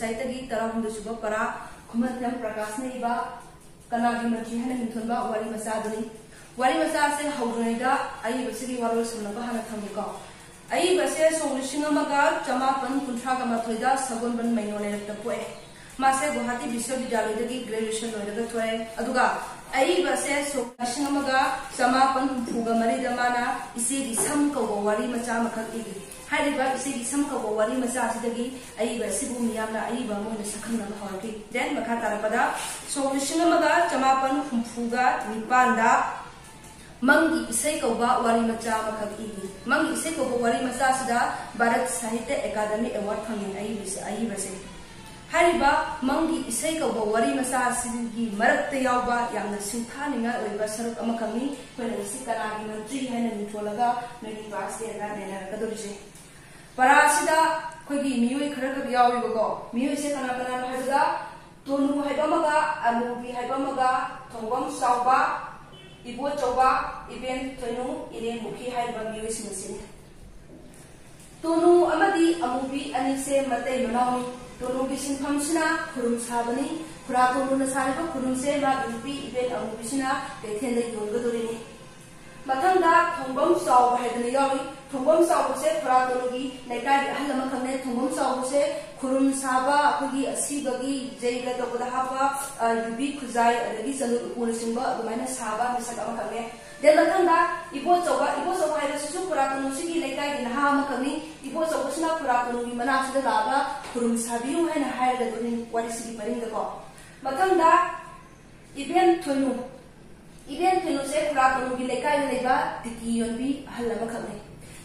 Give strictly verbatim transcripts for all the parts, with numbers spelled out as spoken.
ꯁꯥꯍꯤꯇ꯭ꯌꯒꯤ ꯇꯔꯥꯍꯨꯝꯗꯣꯏ ꯁꯨꯕ ꯄꯔꯥ, ꯈꯨꯃꯟꯊꯦꯝ ꯄ꯭ꯔꯀꯥꯁꯅ ꯏꯕ ꯀꯅꯥꯒꯤ ꯃꯟꯇ꯭ꯔꯤ ꯍꯥꯏꯅ ꯃꯤꯡꯊꯣꯟꯕ ꯋꯥꯔꯤ ꯃꯆꯥ ꯑꯗꯨꯅꯤ꯫ ꯋꯥꯔꯤ ꯃꯆꯥ ꯑꯁꯦ ꯍꯧꯗ꯭ꯔꯤꯉꯩꯗ ꯑꯏꯕꯁꯤꯒꯤ ꯋꯥꯔꯣꯜ ꯁꯝꯂꯞꯄ ꯍꯥꯟꯅ ꯊꯝꯒꯦꯀꯣ꯫ ꯑꯏꯕ ꯑꯁꯦ ꯁꯣꯛ ꯂꯤꯁꯤꯡ ꯑꯃꯒ ꯆꯃꯥꯄꯟ ꯀꯨꯟꯊ꯭ꯔꯥꯒ ꯃꯥꯊꯣꯏꯗ ꯁꯒꯣꯜꯕꯟ ꯃꯩꯅꯣ ꯂꯩꯔꯛꯇ ꯄꯣꯛꯑꯦ꯫ ꯃꯥꯁꯦ ꯒꯨꯋꯥꯍꯥꯇꯤ ꯕꯤꯁ꯭ꯋꯕꯤꯗ꯭ꯌꯥꯂꯣꯏꯗꯒꯤ graduation ꯂꯣꯏꯔꯒ ꯊꯣꯛꯑꯦ꯫ ꯑꯗꯨꯒ ꯑꯏꯕ ꯑꯁꯦ ꯁꯣꯛ ꯂꯤꯁꯤꯡ ꯑꯃꯒ ꯆꯃꯥꯄꯟ ꯍꯨꯝꯐꯨꯒ ꯃꯔꯤꯗ ꯃꯥꯅ ꯏꯆꯦꯒꯤ ꯁꯝ ꯀꯧꯕ ꯋꯥꯔꯤ ꯃꯆꯥ ꯑꯃꯈꯛ ꯏꯈꯤ꯫ ꯍꯥꯏꯔꯤꯕ ꯏꯆꯦꯒꯤ ꯁꯝ ꯀꯧꯕ ꯋꯥꯔꯤ ꯃꯆꯥ ꯑꯁꯤꯗꯒꯤ ꯑꯏꯕ ꯑꯁꯤꯕꯨ ꯃꯤꯌꯥꯝꯅ ꯑꯏꯕ ꯑꯃ ꯑꯣꯏꯅ ꯁꯛꯈꯪꯅꯕ ꯍꯧꯔꯛꯈꯤ꯫ Then ꯃꯈꯥ ꯇꯥꯔꯛꯄꯗ ꯁꯣꯛ ꯂꯤꯁꯤꯡ ꯑꯃꯒ ꯆꯃꯥꯄꯟ ꯍꯨꯝꯐꯨꯒ ꯅꯤꯄꯥꯟꯗ ꯃꯪꯒꯤ ꯏꯁꯩ ꯀꯧꯕ ꯋꯥꯔꯤ ꯃꯆꯥ ꯑꯃꯈꯛ ꯏꯈꯤ꯫ ꯃꯪꯒꯤ ꯏꯁꯩ ꯀꯧꯕ ꯋꯥꯔꯤ ꯃꯆꯥ ꯑꯁꯤꯗ ꯚꯥꯔꯠ ꯁꯥꯍꯤꯇ꯭ꯌ ꯑꯦꯀꯥꯗꯃꯤ award ꯐꯪꯉꯤ ꯑꯏꯕꯁꯤ, ꯑꯏꯕꯁꯦ꯫ ꯍꯥꯏꯔꯤꯕ ꯃꯪꯒꯤ ꯏꯁꯩ ꯀꯧꯕ ꯋꯥꯔꯤ ꯃꯆꯥ ꯑꯁꯤꯒꯤ ꯃꯔꯛꯇ ꯌꯥꯎꯕ ꯌꯥꯝꯅ ꯁꯤꯡꯊꯥꯅꯤꯡꯉꯥꯏ ꯑꯣꯏꯕ ꯁꯔꯨꯛ ꯑꯃꯈꯛꯅꯤ ꯑꯩꯈꯣꯏꯅ ꯉꯁꯤ ꯀꯅꯥꯒꯤ ꯃꯟꯇ꯭ꯔꯤ ꯍꯥꯏꯅ ꯃꯤꯡꯊꯣꯜꯂꯒ ꯅꯣꯏꯒꯤ class ten ꯗ ꯅꯩꯅꯔꯛꯀꯗꯧꯔꯤꯁꯦ꯫ ꯄꯔꯥ ꯑꯁꯤꯗ ꯑꯩꯈꯣꯏꯒꯤ ꯃꯤꯑꯣꯏ ꯈꯔ ꯈꯛ ꯌꯥꯎꯔꯤꯕꯀꯣ꯫ ꯃꯤꯑꯣꯏꯁꯦ ꯀꯅꯥ ꯀꯅꯥꯅꯣ ꯍꯥꯏꯕꯗ, ꯇꯣꯅꯨ ꯍꯥꯏꯕ ꯑꯃꯒ, ꯑꯃꯨꯕꯤ ꯍꯥꯏꯕ ꯑꯃꯒ, ꯊꯣꯡꯕꯝ ꯆꯥꯎꯕ, ꯏꯕꯣꯆꯧꯕ, ꯏꯕꯦꯟ ꯊꯣꯏꯅꯨ, ꯏꯅꯦ ꯃꯨꯈꯤ ꯍꯥꯏꯔꯤꯕ ꯃꯤꯑꯣꯏꯁꯤꯡ ꯑꯁꯤꯅꯤ꯫ ꯇꯣꯅꯨ ꯑꯃꯗꯤ ꯑꯃꯨꯕꯤ ꯑꯅꯤꯁꯦ ꯃꯇꯩ ꯃꯅꯥꯎꯅꯤ꯫ ꯇꯣꯅꯨꯒꯤ ꯁꯤꯟꯐꯝꯁꯤꯅ ꯈꯨꯔꯨꯝ ꯁꯥꯕꯅꯤ꯫ ꯈꯨꯔꯥ ꯇꯣꯅꯨꯅ ꯁꯥꯔꯤꯕ ꯈꯨꯔꯨꯝꯁꯦ ꯃꯥꯒꯤ ꯅꯨꯄꯤ ꯏꯕꯦꯟ ꯑꯃꯨꯕꯤꯁꯤꯅ ꯀꯩꯊꯦꯜꯗ ꯌꯣꯟꯒꯗꯣꯔꯤꯅꯤ꯫ ꯃꯊꯪꯗ ꯊꯣꯡꯕꯝ ꯆꯥꯎꯕ ꯍꯥꯏꯗꯅ ꯌꯥꯎꯔꯤ꯫ ꯊꯣꯡꯕꯝ ꯆꯥꯎꯕꯁꯦ ꯈꯨꯔꯥ ꯇꯣꯅꯨꯒꯤ ꯂꯩꯀꯥꯏꯒꯤ ꯑꯍꯜ ꯑꯃꯈꯛꯅꯦ꯫ ꯊꯣꯡꯕꯝ ꯆꯥꯎꯕꯁꯦ ꯈꯨꯔꯨꯝ ꯁꯥꯕ, ꯑꯩꯈꯣꯏꯒꯤ ꯑꯁꯤꯕꯒꯤ ꯖꯩꯒ ꯇꯧꯕꯗ ꯍꯥꯞꯄ, ꯑ, ꯌꯨꯕꯤ ꯈꯨꯖꯥꯏ, ꯑꯗꯒꯤ ꯆꯅꯨ ꯎꯄꯨꯅꯆꯤꯡꯕ ꯑꯗꯨꯃꯥꯏꯅ ꯁꯥꯕ ꯃꯤꯁꯛ ꯑꯃꯈꯛꯅꯦ꯫ Then ꯃꯊꯪꯗ ꯏꯕꯣꯆꯧꯕ, ꯏꯕꯣꯆꯧꯕ ꯍꯥꯏꯕꯁꯤꯁꯨ ꯈꯨꯔꯥ ꯇꯣꯅꯨꯁꯤꯒꯤ ꯂꯩꯀꯥꯏꯒꯤ ꯅꯍꯥ ꯑꯃꯈꯛꯅꯤ꯫ ꯏꯕꯣꯆꯧꯕꯁꯤꯅ ꯈꯨꯔꯥ ꯇꯣꯅꯨꯒꯤ ꯃꯅꯥꯛꯁꯤꯗ ꯂꯥꯛꯑꯒ ꯈꯨꯔꯨꯝ ꯁꯥꯕꯤꯌꯨ ꯍꯥꯏꯅ ꯍꯥꯏꯔꯒꯗꯣꯏꯅꯤ ꯋꯥꯔꯤꯁꯤꯒꯤ ꯄꯔꯤꯡꯗꯀꯣ꯫ ꯃꯊꯪꯗ ꯏꯕꯦꯟ ꯊꯣꯏꯅꯨ꯫ ꯏꯕꯦꯟ ꯊꯣꯏꯅꯨꯁꯦ ꯈꯨꯔꯥ ꯇꯣꯅꯨꯒꯤ ꯂꯩꯀꯥꯏꯗ ꯂꯩꯕ ꯇꯤꯀꯤ ꯌꯣꯟꯕꯤ ꯑꯍꯜ ꯑꯃꯈꯛꯅꯤ꯫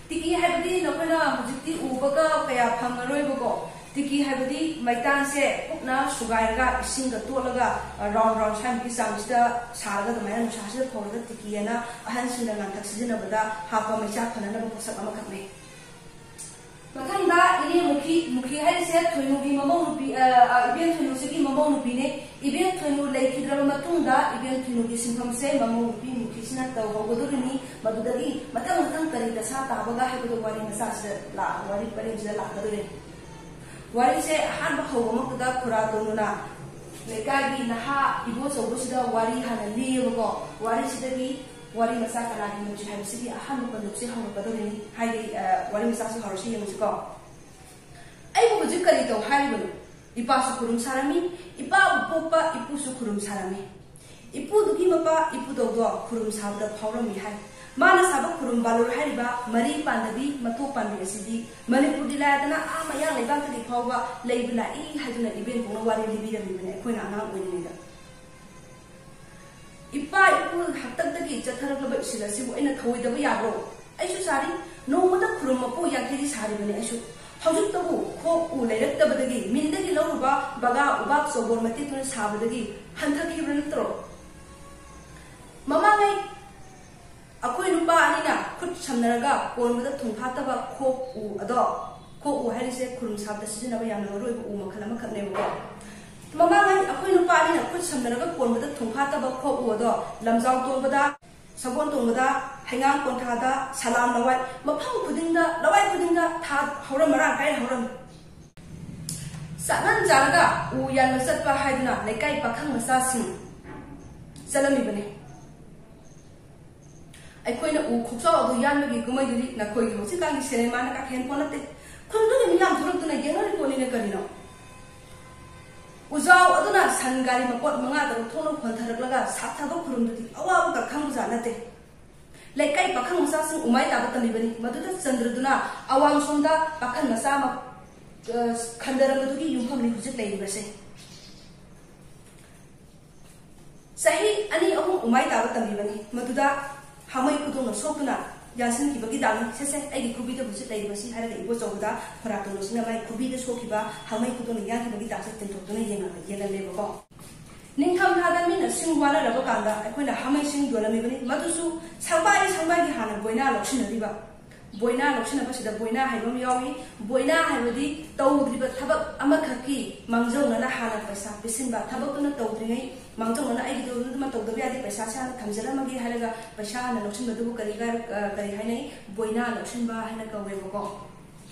ꯇꯤꯀꯤ ꯍꯥꯏꯕꯗꯤ ꯅꯈꯣꯏꯅ ꯍꯧꯖꯤꯛꯇꯤ ꯎꯕꯒ ꯀꯌꯥ ꯐꯪꯉꯔꯣꯏꯕꯀꯣ꯫ ꯇꯤꯀꯤ ꯍꯥꯏꯕꯗꯤ ꯃꯩꯇꯥꯟꯁꯦ ꯀꯨꯞꯅ ꯁꯨꯒꯥꯏꯔꯒ ꯏꯁꯤꯡꯗ ꯇꯣꯠꯂꯒ, ꯑ, round round ꯁ꯭ꯋꯥꯏꯃꯨꯛꯀꯤ ꯆꯥꯡꯁꯤꯗ ꯁꯥꯔꯒ ꯑꯗꯨꯃꯥꯏꯅ ꯅꯨꯡꯁꯥꯁꯤꯗ ꯐꯧꯔꯒ ꯇꯤꯀꯤ ꯍꯥꯏꯅ ꯑꯍꯟꯁꯤꯡꯅ ꯂꯥꯡꯊꯛ ꯁꯤꯖꯤꯟꯅꯕꯗ ꯍꯥꯞꯄ ꯃꯩꯆꯥꯛ ꯐꯅꯅꯕ ꯄꯣꯠꯁꯛ ꯑꯃꯈꯛꯅꯤ꯫ ꯃꯊꯪꯗ ꯏꯅꯦ ꯃꯨꯈꯤ, ꯃꯨꯈꯤ ꯍꯥꯏꯔꯤꯁꯦ ꯊꯣꯏꯅꯨꯒꯤ ꯃꯃꯧ ꯅꯨꯄꯤ, ꯑ, ꯑ, ꯏꯕꯦꯟ ꯊꯣꯏꯅꯨꯁꯤꯒꯤ ꯃꯃꯧ ꯅꯨꯄꯤꯅꯦ꯫ ꯏꯕꯦꯟ ꯊꯣꯏꯅꯨ ꯂꯩꯈꯤꯗ꯭ꯔꯕ ꯃꯇꯨꯡꯗ ꯏꯕꯦꯟ ꯊꯣꯏꯅꯨꯒꯤ ꯁꯤꯟꯐꯝꯁꯦ ꯃꯃꯧ ꯅꯨꯄꯤ ꯃꯨꯈꯤꯁꯤꯅ ꯇꯧꯍꯧꯒꯗꯧꯔꯤꯅꯤ꯫ ꯃꯗꯨꯗꯒꯤ ꯃꯊꯪ ꯃꯊꯪ ꯀꯔꯤ ꯗꯁꯥ ꯇꯥꯕꯒ ꯍꯥꯏꯕꯗꯣ ꯋꯥꯔꯤ ꯃꯆꯥꯁꯤꯗ ꯂꯥꯛ-, ꯋꯥꯔꯤ ꯄꯔꯦꯡꯁꯤꯗ ꯂꯥꯛꯀꯗꯧꯔꯤꯅꯤ꯫ ꯋꯥꯔꯤꯁꯦ ꯑꯍꯥꯟꯕ ꯍꯧꯕꯃꯛꯇꯗ ꯈꯨꯔꯥ ꯇꯣꯅꯨꯅ ꯂꯩꯀꯥꯏꯒꯤ ꯅꯍꯥ ꯏꯕꯣꯆꯧꯕꯁꯤꯗ ꯋꯥꯔꯤ ꯍꯥꯟꯅ ꯂꯤꯌꯦꯕꯀꯣ꯫ ꯋꯥꯔꯤꯁꯤꯗꯒꯤ ꯋꯥꯔꯤ ꯃꯆꯥ ꯀꯅꯥꯒꯤ ꯃꯆꯨ ꯍꯥꯏꯕꯁꯤꯒꯤ ꯑꯍꯥꯟꯕ ꯄꯟꯗꯨꯞꯁꯦ ꯍꯧꯔꯛꯀꯗꯧꯔꯤꯅꯤ꯫ ꯍꯥꯏꯗꯤ, ꯑ, ꯋꯥꯔꯤ ꯃꯆꯥꯁꯤ ꯍꯧꯔꯁꯤ ꯌꯦꯡꯉꯁꯤꯀꯣ꯫ ꯑꯩꯕꯨ ꯍꯧꯖꯤꯛ ꯀꯔꯤ ꯇꯧ ꯍꯥꯏꯔꯤꯕꯅꯣ? ꯏꯄꯥꯁꯨ ꯈꯨꯔꯨꯝ ꯁꯥꯔꯝꯃꯤ, ꯏꯄꯥꯕꯨ ꯄꯣꯛꯄ ꯏꯄꯨꯁꯨ ꯈꯨꯔꯨꯝ ꯁꯥꯔꯝꯃꯤ꯫ ꯏꯄꯨꯗꯨꯒꯤ ꯃꯄꯥ ꯏꯄꯨꯗꯧꯗꯣ ꯈꯨꯔꯨꯝ ꯁꯥꯕꯗ ꯐꯥꯎꯔꯝꯃꯤ ꯍꯥꯏ꯫ ꯃꯥꯅ ꯁꯥꯕ ꯈꯨꯔꯨꯝ ꯕꯥꯂꯣꯔ ꯍꯥꯏꯔꯤꯕ ꯃꯔꯤ ꯄꯥꯟꯗꯕꯤ ꯃꯇꯣꯛ ꯄꯥꯟꯕꯤ ꯑꯁꯤꯗꯤ ꯃꯅꯤꯄꯨꯔꯗꯤ ꯂꯥꯏꯔꯗꯅ ꯑꯥ ꯃꯌꯥꯡ ꯂꯩꯕꯥꯛꯇꯒꯤ ꯐꯥꯎꯕ ꯂꯩꯕ ꯂꯥꯛꯏ ꯍꯥꯏꯗꯨꯅ ꯏꯕꯦꯟ ꯄꯣꯛꯅ ꯋꯥꯔꯤ ꯂꯤꯕꯤꯔꯝꯃꯤꯕꯅꯤ ꯑꯩꯈꯣꯏꯅ ꯑꯉꯥꯡ ꯑꯣꯏꯔꯤꯉꯩꯗ꯫ ꯏꯄꯥ ꯏꯄꯨ ꯍꯥꯛꯇꯛꯇꯒꯤ ꯆꯠꯊꯔꯛꯂꯕ ꯏꯁꯤꯜ ꯑꯁꯤꯕꯨ ꯑꯩꯅ ꯊꯧꯑꯣꯏꯗꯕ ꯌꯥꯕ꯭ꯔꯣ? ꯑꯩꯁꯨ ꯁꯥꯔꯤ, ꯅꯣꯡꯃꯗ ꯈꯨꯔꯨꯝ ꯃꯄꯨ ꯌꯥꯡꯈꯩꯗꯤ ꯁꯥꯔꯤꯕꯅꯤ ꯑꯩꯁꯨ꯫ ꯍꯧꯖꯤꯛꯇꯕꯨ ꯈꯣꯛ ꯎ ꯂꯩꯔꯛꯇꯕꯗꯒꯤ ꯃꯤꯟꯗꯒꯤ ꯂꯧꯔꯨꯕ ꯕꯒꯥ ꯎꯕꯥꯛ ꯆꯧꯕꯣꯟ ꯃꯇꯦꯛꯇꯨꯅ ꯁꯥꯕꯗꯒꯤ ꯍꯟꯊꯈꯤꯕ꯭ꯔꯥ ꯅꯠꯇ꯭ꯔꯣ? ꯃꯃꯥꯡꯉꯩ ꯑꯩꯈꯣꯏ ꯅꯨꯄꯥ ꯑꯅꯤꯅ ꯈꯨꯠ ꯁꯝꯅꯔꯒ ꯀꯣꯟꯕꯗ ꯊꯨꯝ ꯐꯥꯠꯇꯕ ꯈꯣꯛ ꯎ ꯑꯗꯣ, ꯈꯣꯛ ꯎ ꯍꯥꯏꯔꯤꯁꯦ ꯈꯨꯔꯨꯝ ꯁꯥꯕꯗ ꯁꯤꯖꯤꯟꯅꯕ ꯌꯥꯝꯅ ꯃꯔꯨꯑꯣꯏꯕ ꯎ ꯃꯈꯜ ꯑꯃꯈꯛꯅꯦꯕꯀꯣ꯫ ꯃꯃꯥꯡꯉꯩ ꯑꯩꯈꯣꯏ ꯅꯨꯄꯥ ꯑꯅꯤꯅ ꯈꯨꯠ ꯁꯝꯅꯔꯒ ꯀꯣꯟꯕꯗ ꯊꯨꯝ ꯐꯥꯠꯇꯕ ꯈꯣꯛ ꯎ ꯑꯗꯣ ꯂꯝꯖꯥꯎ ꯇꯣꯡꯕꯗ, ꯁꯒꯣꯜ ꯇꯣꯡꯕꯗ, ꯍꯩꯉꯥꯡ ꯀꯣꯟꯊꯥꯗ, ꯁꯂꯥꯝ ꯂꯋꯥꯏ, ꯃꯐꯝ ꯈꯨꯗꯤꯡꯗ, ꯂꯋꯥꯏ ꯈꯨꯗꯤꯡꯗ ꯊꯥ ꯍꯧꯔꯝ ꯃꯔꯥꯡ ꯀꯥꯏꯅ ꯍꯧꯔꯝꯃꯤ꯫ ꯆꯥꯛꯉꯟ ꯆꯥꯔꯒ ꯎ ꯌꯥꯟꯕ ꯆꯠꯄ ꯍꯥꯏꯗꯨꯅ ꯂꯩꯀꯥꯏ ꯄꯥꯈꯪ ꯃꯆꯥꯁꯤꯡ ꯆꯠꯂꯝꯃꯤꯕꯅꯤ꯫ ꯑꯩꯈꯣꯏꯅ ꯎ ꯈꯣꯛꯆꯥꯎ ꯑꯗꯨ ꯌꯥꯟꯕꯒꯤ ꯀꯨꯝꯍꯩꯗꯨꯗꯤ ꯅꯈꯣꯏꯒꯤ ꯍꯧꯖꯤꯛꯀꯥꯟꯒꯤ ꯁꯤꯅꯦꯃꯥꯅ ꯀꯥꯈꯦꯟ ꯄꯣꯠ ꯅꯠꯇꯦ꯫ ꯈꯨꯟꯗꯨꯒꯤ ꯃꯤꯌꯥꯝ ꯊꯣꯛꯂꯛꯇꯨꯅ ꯌꯦꯡꯅꯔꯤ ꯄꯣꯠꯅꯤꯅꯦ ꯀꯔꯤꯅꯣ? ꯎꯖꯥꯎ ꯑꯗꯨꯅ ꯁꯟ ꯒꯥꯔꯤ ꯃꯄꯣꯠ ꯃꯉꯥ ꯇꯔꯨꯛ ꯊꯣꯛꯅ ꯍꯣꯟꯊꯔꯛꯂꯒ ꯁꯥꯠ ꯊꯥꯕ ꯈꯨꯔꯨꯝꯗꯨꯗꯤ ꯑꯋꯥꯕꯒ ꯈꯪꯕꯖꯥꯠ ꯅꯠꯇꯦ꯫ ꯂꯩꯀꯥꯏ ꯄꯥꯈꯪ ꯃꯆꯥꯁꯤꯡ ꯎꯃꯥꯏ ꯇꯥꯕ ꯇꯝꯂꯤꯕꯅꯤ꯫ ꯃꯗꯨꯗ ꯆꯟꯗ꯭ꯔꯗꯨꯅ ꯑꯋꯥꯡ ꯁꯣꯝꯗ ꯄꯥꯈꯪ ꯃꯆꯥ ꯑꯃ, ꯑ, ꯈꯟꯗꯔꯝꯕꯗꯨꯒꯤ ꯌꯨꯝꯐꯝꯅꯤ ꯍꯧꯖꯤꯛ ꯂꯩꯔꯤꯕꯁꯦ꯫ ꯆꯍꯤ ꯑꯅꯤ ꯑꯍꯨꯝ ꯎꯃꯥꯏ ꯇꯥꯕ ꯇꯝꯂꯤꯕꯅꯤ꯫ ꯃꯗꯨꯗ ꯍꯥꯃꯩ ꯈꯨꯗꯣꯡꯅ ꯁꯣꯛꯇꯨꯅ ꯌꯥꯟꯁꯤꯟꯈꯤꯕꯒꯤ ꯗꯥꯛꯅꯤ꯫ "ꯁꯦ, ꯁꯦ, ꯑꯩꯒꯤ ꯈꯨꯕꯤꯗ ꯍꯧꯖꯤꯛ ꯂꯩꯔꯤꯕꯁꯤ" ꯍꯥꯏꯔꯒ ꯏꯕꯣꯆꯧꯕꯗ ꯈꯣꯔꯥꯇꯣꯟ ꯑꯁꯤꯅ ꯃꯥꯒꯤ ꯈꯨꯕꯤꯗ ꯁꯣꯛꯈꯤꯕ ꯍꯥꯃꯩ ꯈꯨꯗꯣꯡꯅ ꯌꯥꯟꯈꯤꯕꯒꯤ ꯗꯥꯛꯁꯦ ꯇꯤꯟꯊꯣꯛꯇꯨꯅ ꯌꯦꯡꯍꯜꯂꯦ-, ꯌꯦꯡꯍꯜꯂꯦꯕꯀꯣ꯫ ꯅꯤꯡꯊꯝ ꯊꯥꯗ ꯃꯤꯅ ꯁꯤꯡ ꯋꯥꯅꯔꯕ ꯀꯥꯟꯗ ꯑꯩꯈꯣꯏꯅ ꯍꯥꯃꯩꯁꯤꯡ ꯌꯣꯜꯂꯝꯃꯤꯕꯅꯤ꯫ ꯃꯗꯨꯁꯨ ꯁꯪꯕꯥꯏ ꯁꯪꯕꯥꯏꯒꯤ ꯍꯥꯟꯅ ꯕꯣꯏꯅꯥ ꯂꯧꯁꯤꯟꯅꯔꯤꯕ꯫ ꯕꯣꯏꯅꯥ ꯂꯧꯁꯤꯟꯅꯕꯁꯤꯗ ꯕꯣꯏꯅꯥ ꯍꯥꯏꯕ ꯑꯃ ꯌꯥꯎꯏ꯫ ꯕꯣꯏꯅꯥ ꯍꯥꯏꯕꯗꯤ ꯇꯧꯗ꯭ꯔꯤꯕ ꯊꯕꯛ ꯑꯃꯈꯛꯀꯤ ꯃꯥꯡꯖꯧꯅꯅ ꯍꯥꯟꯅ ꯄꯩꯁꯥ ꯄꯤꯁꯤꯟꯕ꯫ ꯊꯕꯛꯇꯨꯅ ꯇꯧꯗ꯭ꯔꯤꯉꯩ ꯃꯥꯡꯖꯧꯅꯅ "ꯑꯩꯒꯤꯗꯨꯃ ꯇꯧꯗꯕ ꯌꯥꯗꯦ, ꯄꯩꯁꯥꯁꯦ ꯍꯥꯟꯅ ꯊꯝꯖꯔꯝꯃꯒꯦ" ꯍꯥꯏꯔꯒ ꯄꯩꯁꯥ ꯍꯥꯟꯅ ꯂꯧꯁꯤꯟꯕꯗꯨꯕꯨ ꯀꯔꯤ ꯀꯥꯏ-, ꯑ, ꯀꯔꯤ ꯍꯥꯏꯅꯩ? ꯕꯣꯏꯅꯥ ꯂꯧꯁꯤꯟꯕ ꯍꯥꯏꯅ ꯀꯧꯋꯦꯕꯀꯣ꯫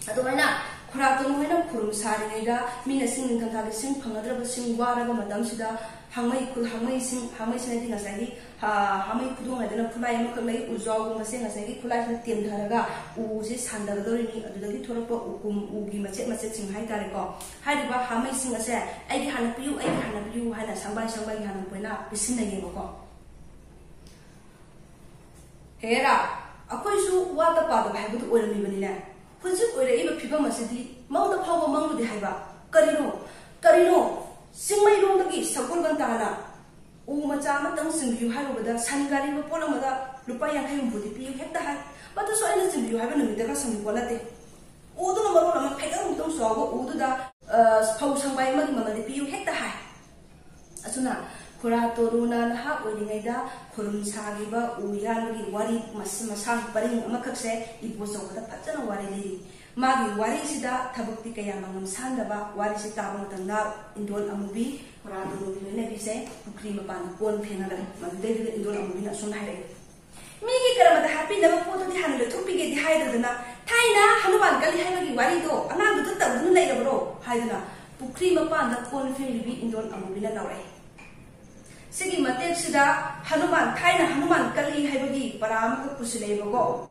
ꯑꯗꯨꯃꯥꯏꯅ ꯈꯨꯔꯥꯇꯣꯟ ꯍꯣꯏꯅ ꯈꯨꯔꯨꯝ ꯁꯥꯔꯤꯉꯩꯗ ꯃꯤꯅ ꯁꯤꯡ, ꯅꯤꯡꯊꯝꯊꯥꯗ ꯁꯤꯡ ꯐꯪꯅꯗ꯭ꯔꯕꯁꯤꯡ ꯋꯥꯔꯕ ꯃꯇꯝꯁꯤꯗ ꯍꯥꯃꯩ ꯈꯨ-, ꯍꯥꯃꯩꯁꯤꯡ, ꯍꯥꯃꯩꯁꯤꯅꯗꯤ ꯉꯁꯥꯏꯒꯤ, ꯑ, ꯍꯥꯃꯩ ꯈꯨꯗꯣꯡ ꯍꯥꯏꯗꯅ ꯈꯨꯠꯂꯥꯏ ꯑꯃꯈꯛ ꯂꯩ, ꯎꯖꯥꯎꯒꯨꯝꯕꯁꯦ ꯉꯁꯥꯏꯒꯤ ꯈꯨꯠꯂꯥꯏꯁꯤꯅ ꯇꯦꯝꯊꯔꯒ ꯎꯁꯦ ꯁꯥꯟꯗꯔꯗꯧꯔꯤꯅꯤ, ꯑꯗꯨꯗꯒꯤ ꯊꯣꯛꯂꯛꯄ ꯎꯀꯨꯝ, ꯎꯒꯤ ꯃꯆꯦꯠ ꯃꯆꯦꯠꯁꯤꯡ ꯍꯥꯏꯇꯥꯔꯦꯀꯣ꯫ ꯍꯥꯏꯔꯤꯕ ꯍꯥꯃꯩꯁꯤꯡ ꯑꯁꯦ "ꯑꯩꯒꯤ ꯍꯥꯟꯅ ꯄꯤꯌꯨ, ꯑꯩꯒꯤ ꯍꯥꯟꯅ ꯄꯤꯌꯨ" ꯍꯥꯏꯅ ꯁꯪꯕꯥꯏ ꯁꯪꯕꯥꯏꯒꯤ ꯍꯥꯟꯅ ꯂꯣꯏꯅ ꯄꯤꯁꯤꯟꯅꯩꯌꯦꯕꯀꯣ꯫ ꯍꯦꯔꯥ, ꯑꯩꯈꯣꯏꯁꯨ ꯋꯥꯠꯇ ꯄꯥꯗꯕ ꯍꯥꯏꯕꯗꯨ ꯑꯣꯏꯔꯝꯃꯤꯕꯅꯤꯅꯦ꯫ ꯍꯧꯖꯤꯛ ꯑꯣꯏꯔꯛꯏꯕ ꯐꯤꯕꯝ ꯑꯁꯤꯗꯤ ꯃꯪꯗ ꯐꯥꯎꯕ ꯃꯪꯂꯨꯗꯦ ꯍꯥꯏꯕ꯫ ꯀꯔꯤꯅꯣ? ꯀꯔꯤꯅꯣ? ꯆꯤꯡꯃꯩꯔꯣꯡꯗꯒꯤ ꯁꯒꯣꯜꯕꯟ ꯇꯥꯅ ꯎ ꯃꯆꯥ ꯑꯃꯇꯪ ꯆꯤꯡꯕꯤꯌꯨ ꯍꯥꯏꯔꯨꯕꯗ ꯁꯟ ꯒꯥꯔꯤ ꯃꯄꯣꯠ ꯑꯃꯗ ꯂꯨꯄꯥ ꯌꯥꯡꯈꯩ ꯍꯨꯝꯐꯨꯗꯤ ꯄꯤꯌꯨ ꯍꯦꯛꯇ ꯍꯥꯏ꯫ ꯃꯗꯨꯁꯨ ꯑꯩꯅ ꯆꯤꯡꯕꯤꯌꯨ ꯍꯥꯏꯕ ꯅꯨꯃꯤꯠꯇꯒ ꯁꯪꯕ ꯄꯣꯠ ꯅꯠꯇꯦ꯫ ꯎꯗꯨꯅ ꯃꯔꯣꯜ ꯑꯃ ꯐꯩꯗꯧ ꯃꯨꯛꯇꯧ ꯆꯥꯎꯕ ꯎꯗꯨꯗ, ꯑ, ꯐꯧ ꯁꯪꯕꯥꯏ ꯑꯃꯒꯤ ꯃꯃꯜꯗꯤ ꯄꯤꯌꯨ ꯍꯦꯛꯇ ꯍꯥꯏ꯫ ꯑꯁꯨꯝꯅ ꯈꯨꯔꯥ ꯇꯣꯔꯨꯅ ꯅꯍꯥ ꯑꯣꯏꯔꯤꯉꯩꯗ ꯈꯨꯔꯨꯝ ꯁꯥꯈꯤꯕ ꯎ ꯌꯥꯟꯕꯒꯤ ꯋꯥꯔꯤ ꯃꯁ-, ꯃꯁꯥꯡ ꯄꯔꯤꯡ ꯑꯃꯈꯛꯁꯦ ꯏꯕꯣꯆꯧꯕꯗ ꯐꯖꯅ ꯋꯥꯔꯤ ꯂꯤꯔꯤ꯫ ꯃꯥꯒꯤ ꯋꯥꯔꯤꯁꯤꯗ ꯊꯕꯛꯇꯤ ꯀꯌꯥ ꯃꯉꯝ ꯁꯥꯟꯗꯕ ꯋꯥꯔꯤꯁꯤ ꯇꯥꯕ ꯃꯇꯝꯗ ꯏꯟꯗꯣꯜ ꯑꯃꯨꯕꯤ, ꯈꯨꯔꯥ ꯇꯣꯔꯨꯒꯤ ꯂꯣꯏꯅꯕꯤꯁꯦ ꯄꯨꯈ꯭ꯔꯤ ꯃꯄꯥꯟꯗ ꯀꯣꯟ ꯐꯦꯡꯉꯒ ꯂꯩ꯫ ꯃꯗꯨꯗꯩꯗꯨꯗ ꯏꯟꯗꯣꯜ ꯑꯃꯨꯕꯤꯅ ꯑꯁꯨꯝꯅ ꯍꯥꯏꯔꯛꯏ, "ꯃꯤꯒꯤ ꯀꯔꯃꯗ ꯍꯥꯞꯄꯤꯅꯕ ꯄꯣꯠꯇꯨꯗꯤ ꯍꯥꯟꯅ ꯂꯣꯏꯊꯣꯛꯄꯤꯒꯦꯗꯤ ꯍꯥꯏꯗ꯭ꯔꯗꯅ, ꯊꯥꯏꯅ ꯍꯅꯨꯃꯥꯟ ꯀꯜꯂꯤ ꯍꯥꯏꯕꯒꯤ ꯋꯥꯔꯤꯗꯣ ꯑꯉꯥꯡꯗꯨꯗ ꯇꯧꯗꯨꯅ ꯂꯩꯔꯕ꯭ꯔꯣ?" ꯍꯥꯏꯗꯨꯅ ꯄꯨꯈ꯭ꯔꯤ ꯃꯄꯥꯟꯗ ꯀꯣꯟ ꯐꯦꯡꯂꯤꯕꯤ ꯏꯟꯗꯣꯜ ꯑꯃꯨꯕꯤꯅ ꯂꯥꯎꯔꯛꯏ꯫ ꯁꯤꯒꯤ ꯃꯇꯦꯛꯁꯤꯗ ꯍꯅꯨꯃꯥꯟ, ꯊꯥꯏꯅ ꯍꯅꯨꯃꯥꯟ ꯀꯜꯂꯤ ꯍꯥꯏꯕꯒꯤ ꯄꯔꯥ ꯑꯃꯈꯛ ꯄꯨꯁꯤꯜꯂꯛꯑꯦꯕꯀꯣ꯫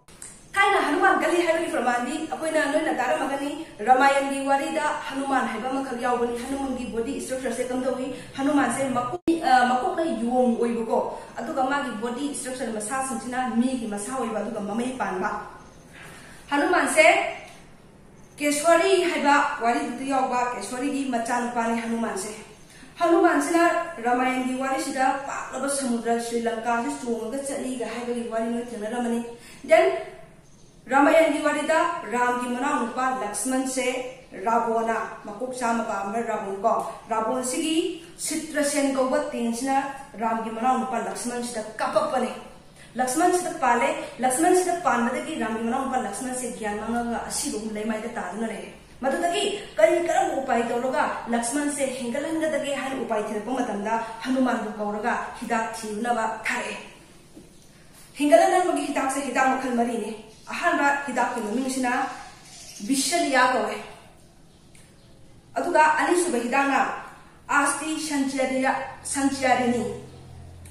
ꯊꯥꯏꯅ ꯍꯅꯨꯃꯥꯟ ꯀꯜꯂꯤ ꯍꯥꯏꯕꯒꯤ ꯄ꯭ꯔꯃꯥꯟꯗꯤ ꯑꯩꯈꯣꯏꯅ ꯅꯣꯏꯅ ꯇꯥꯔꯝꯃꯒꯅꯤ, ꯔꯥꯃꯥꯌꯟꯒꯤ ꯋꯥꯔꯤꯗ ꯍꯅꯨꯃꯥꯟ ꯍꯥꯏꯕ ꯑꯃꯈꯛ ꯌꯥꯎꯕꯅꯤ꯫ ꯍꯅꯨꯃꯥꯟꯒꯤ body structureꯁꯦ ꯀꯝꯗꯧꯏ? ꯍꯅꯨꯃꯥꯟꯁꯦ ꯃꯀꯣꯛ, ꯑ, ꯃꯀꯣꯛꯅ ꯌꯣꯡ ꯑꯣꯏꯕꯀꯣ, ꯑꯗꯨꯒ ꯃꯥꯒꯤ body structure ꯃꯁꯥꯁꯤꯡꯁꯤꯅ ꯃꯤꯒꯤ ꯃꯁꯥ ꯑꯣꯏꯕ, ꯑꯗꯨꯒ ꯃꯃꯩ ꯄꯥꯟꯕ꯫ ꯍꯅꯨꯃꯥꯟꯁꯦ ꯀꯦꯁ꯭ꯋꯥꯔꯤ ꯍꯥꯏꯕ ꯋꯥꯔꯤꯗꯨꯗ ꯌꯥꯎꯕ ꯀꯦꯁ꯭ꯋꯥꯔꯤꯒꯤ ꯃꯆꯥꯅꯨꯄꯥꯅꯤ ꯍꯅꯨꯃꯥꯟꯁꯦ꯫ ꯍꯅꯨꯃꯥꯟꯁꯤꯅ ꯔꯥꯃꯥꯌꯟꯒꯤ ꯋꯥꯔꯤꯁꯤꯗ ꯄꯥꯛꯂꯕ ꯁꯃꯨꯗ꯭ꯔ ꯁ꯭ꯔꯤ ꯂꯪꯀꯥꯁꯤ ꯆꯣꯡꯉꯒ ꯆꯠꯂꯤꯒ ꯍꯥꯏꯕꯒꯤ ꯋꯥꯔꯤ ꯅꯣꯏ ꯊꯦꯡꯅꯔꯝꯃꯅꯤ꯫ Then ꯔꯥꯃꯥꯌꯟꯒꯤ ꯋꯥꯔꯤꯗ ꯔꯥꯝꯒꯤ ꯃꯅꯥꯎꯅꯨꯄꯥ ꯂꯛꯁꯃꯟꯁꯦ ꯔꯥꯕꯣꯅ, ꯃꯀꯣꯛ ꯆꯥꯝꯃ ꯄꯥꯟꯕ ꯔꯥꯕꯣꯟ ꯀꯣ, ꯔꯥꯕꯣꯟꯁꯤꯒꯤ ꯁꯤꯇ꯭ꯔꯁꯦꯟ ꯀꯧꯕ ꯇꯦꯟꯁꯤꯅ ꯔꯥꯝꯒꯤ ꯃꯅꯥꯎꯅꯨꯄꯥ ꯂꯛꯁꯃꯟꯁꯤꯗ ꯀꯥꯞꯄꯛꯄꯅꯦ꯫ ꯂꯛꯁꯃꯟꯁꯤꯗ ꯄꯥꯜꯂꯦ꯫ ꯂꯛꯁꯃꯟꯁꯤꯗ ꯄꯥꯟꯕꯗꯒꯤ ꯔꯥꯝꯒꯤ ꯃꯅꯥꯎꯅꯨꯄꯥ ꯂꯛꯁꯃꯟꯁꯦ ꯒ꯭ꯌꯥꯟ ꯃꯥꯡꯉꯒ ꯑꯁꯤꯕꯒꯨꯝ ꯂꯩꯃꯥꯏꯗ ꯇꯥꯗꯨꯅ ꯂꯩꯔꯦ꯫ ꯃꯗꯨꯗꯒꯤ ꯀꯔꯤ ꯀꯔꯝꯕ ꯎꯄꯥꯏ ꯇꯧꯔꯒ ꯂꯛꯁꯃꯟꯁꯦ ꯍꯤꯡꯒꯠꯍꯟꯒꯗꯒꯦ ꯍꯥꯏꯅ ꯎꯄꯥꯏ ꯊꯤꯔꯛꯄ ꯃꯇꯝꯗ ꯍꯅꯨꯃꯥꯟꯕꯨ ꯀꯧꯔꯒ ꯍꯤꯗꯥꯛ ꯊꯤꯔꯨꯅꯕ ꯊꯥꯔꯛꯑꯦ꯫ ꯍꯤꯡꯒꯠꯍꯟꯅꯕꯒꯤ ꯍꯤꯗꯥꯛꯁꯦ ꯍꯤꯗꯥꯛ ꯃꯈꯜ ꯃꯔꯤꯅꯤ꯫ ꯑꯍꯥꯟꯕ ꯍꯤꯗꯥꯛꯀꯤ ꯃꯃꯤꯡꯁꯤꯅ ꯕꯤꯁꯂꯤꯌꯥ ꯀꯧꯋꯦ꯫ ꯑꯗꯨꯒ ꯑꯅꯤꯁꯨꯕ ꯍꯤꯗꯥꯛꯅ ꯑꯥꯁꯇꯤ ꯁꯟꯆꯌꯔꯤꯅꯤ꯫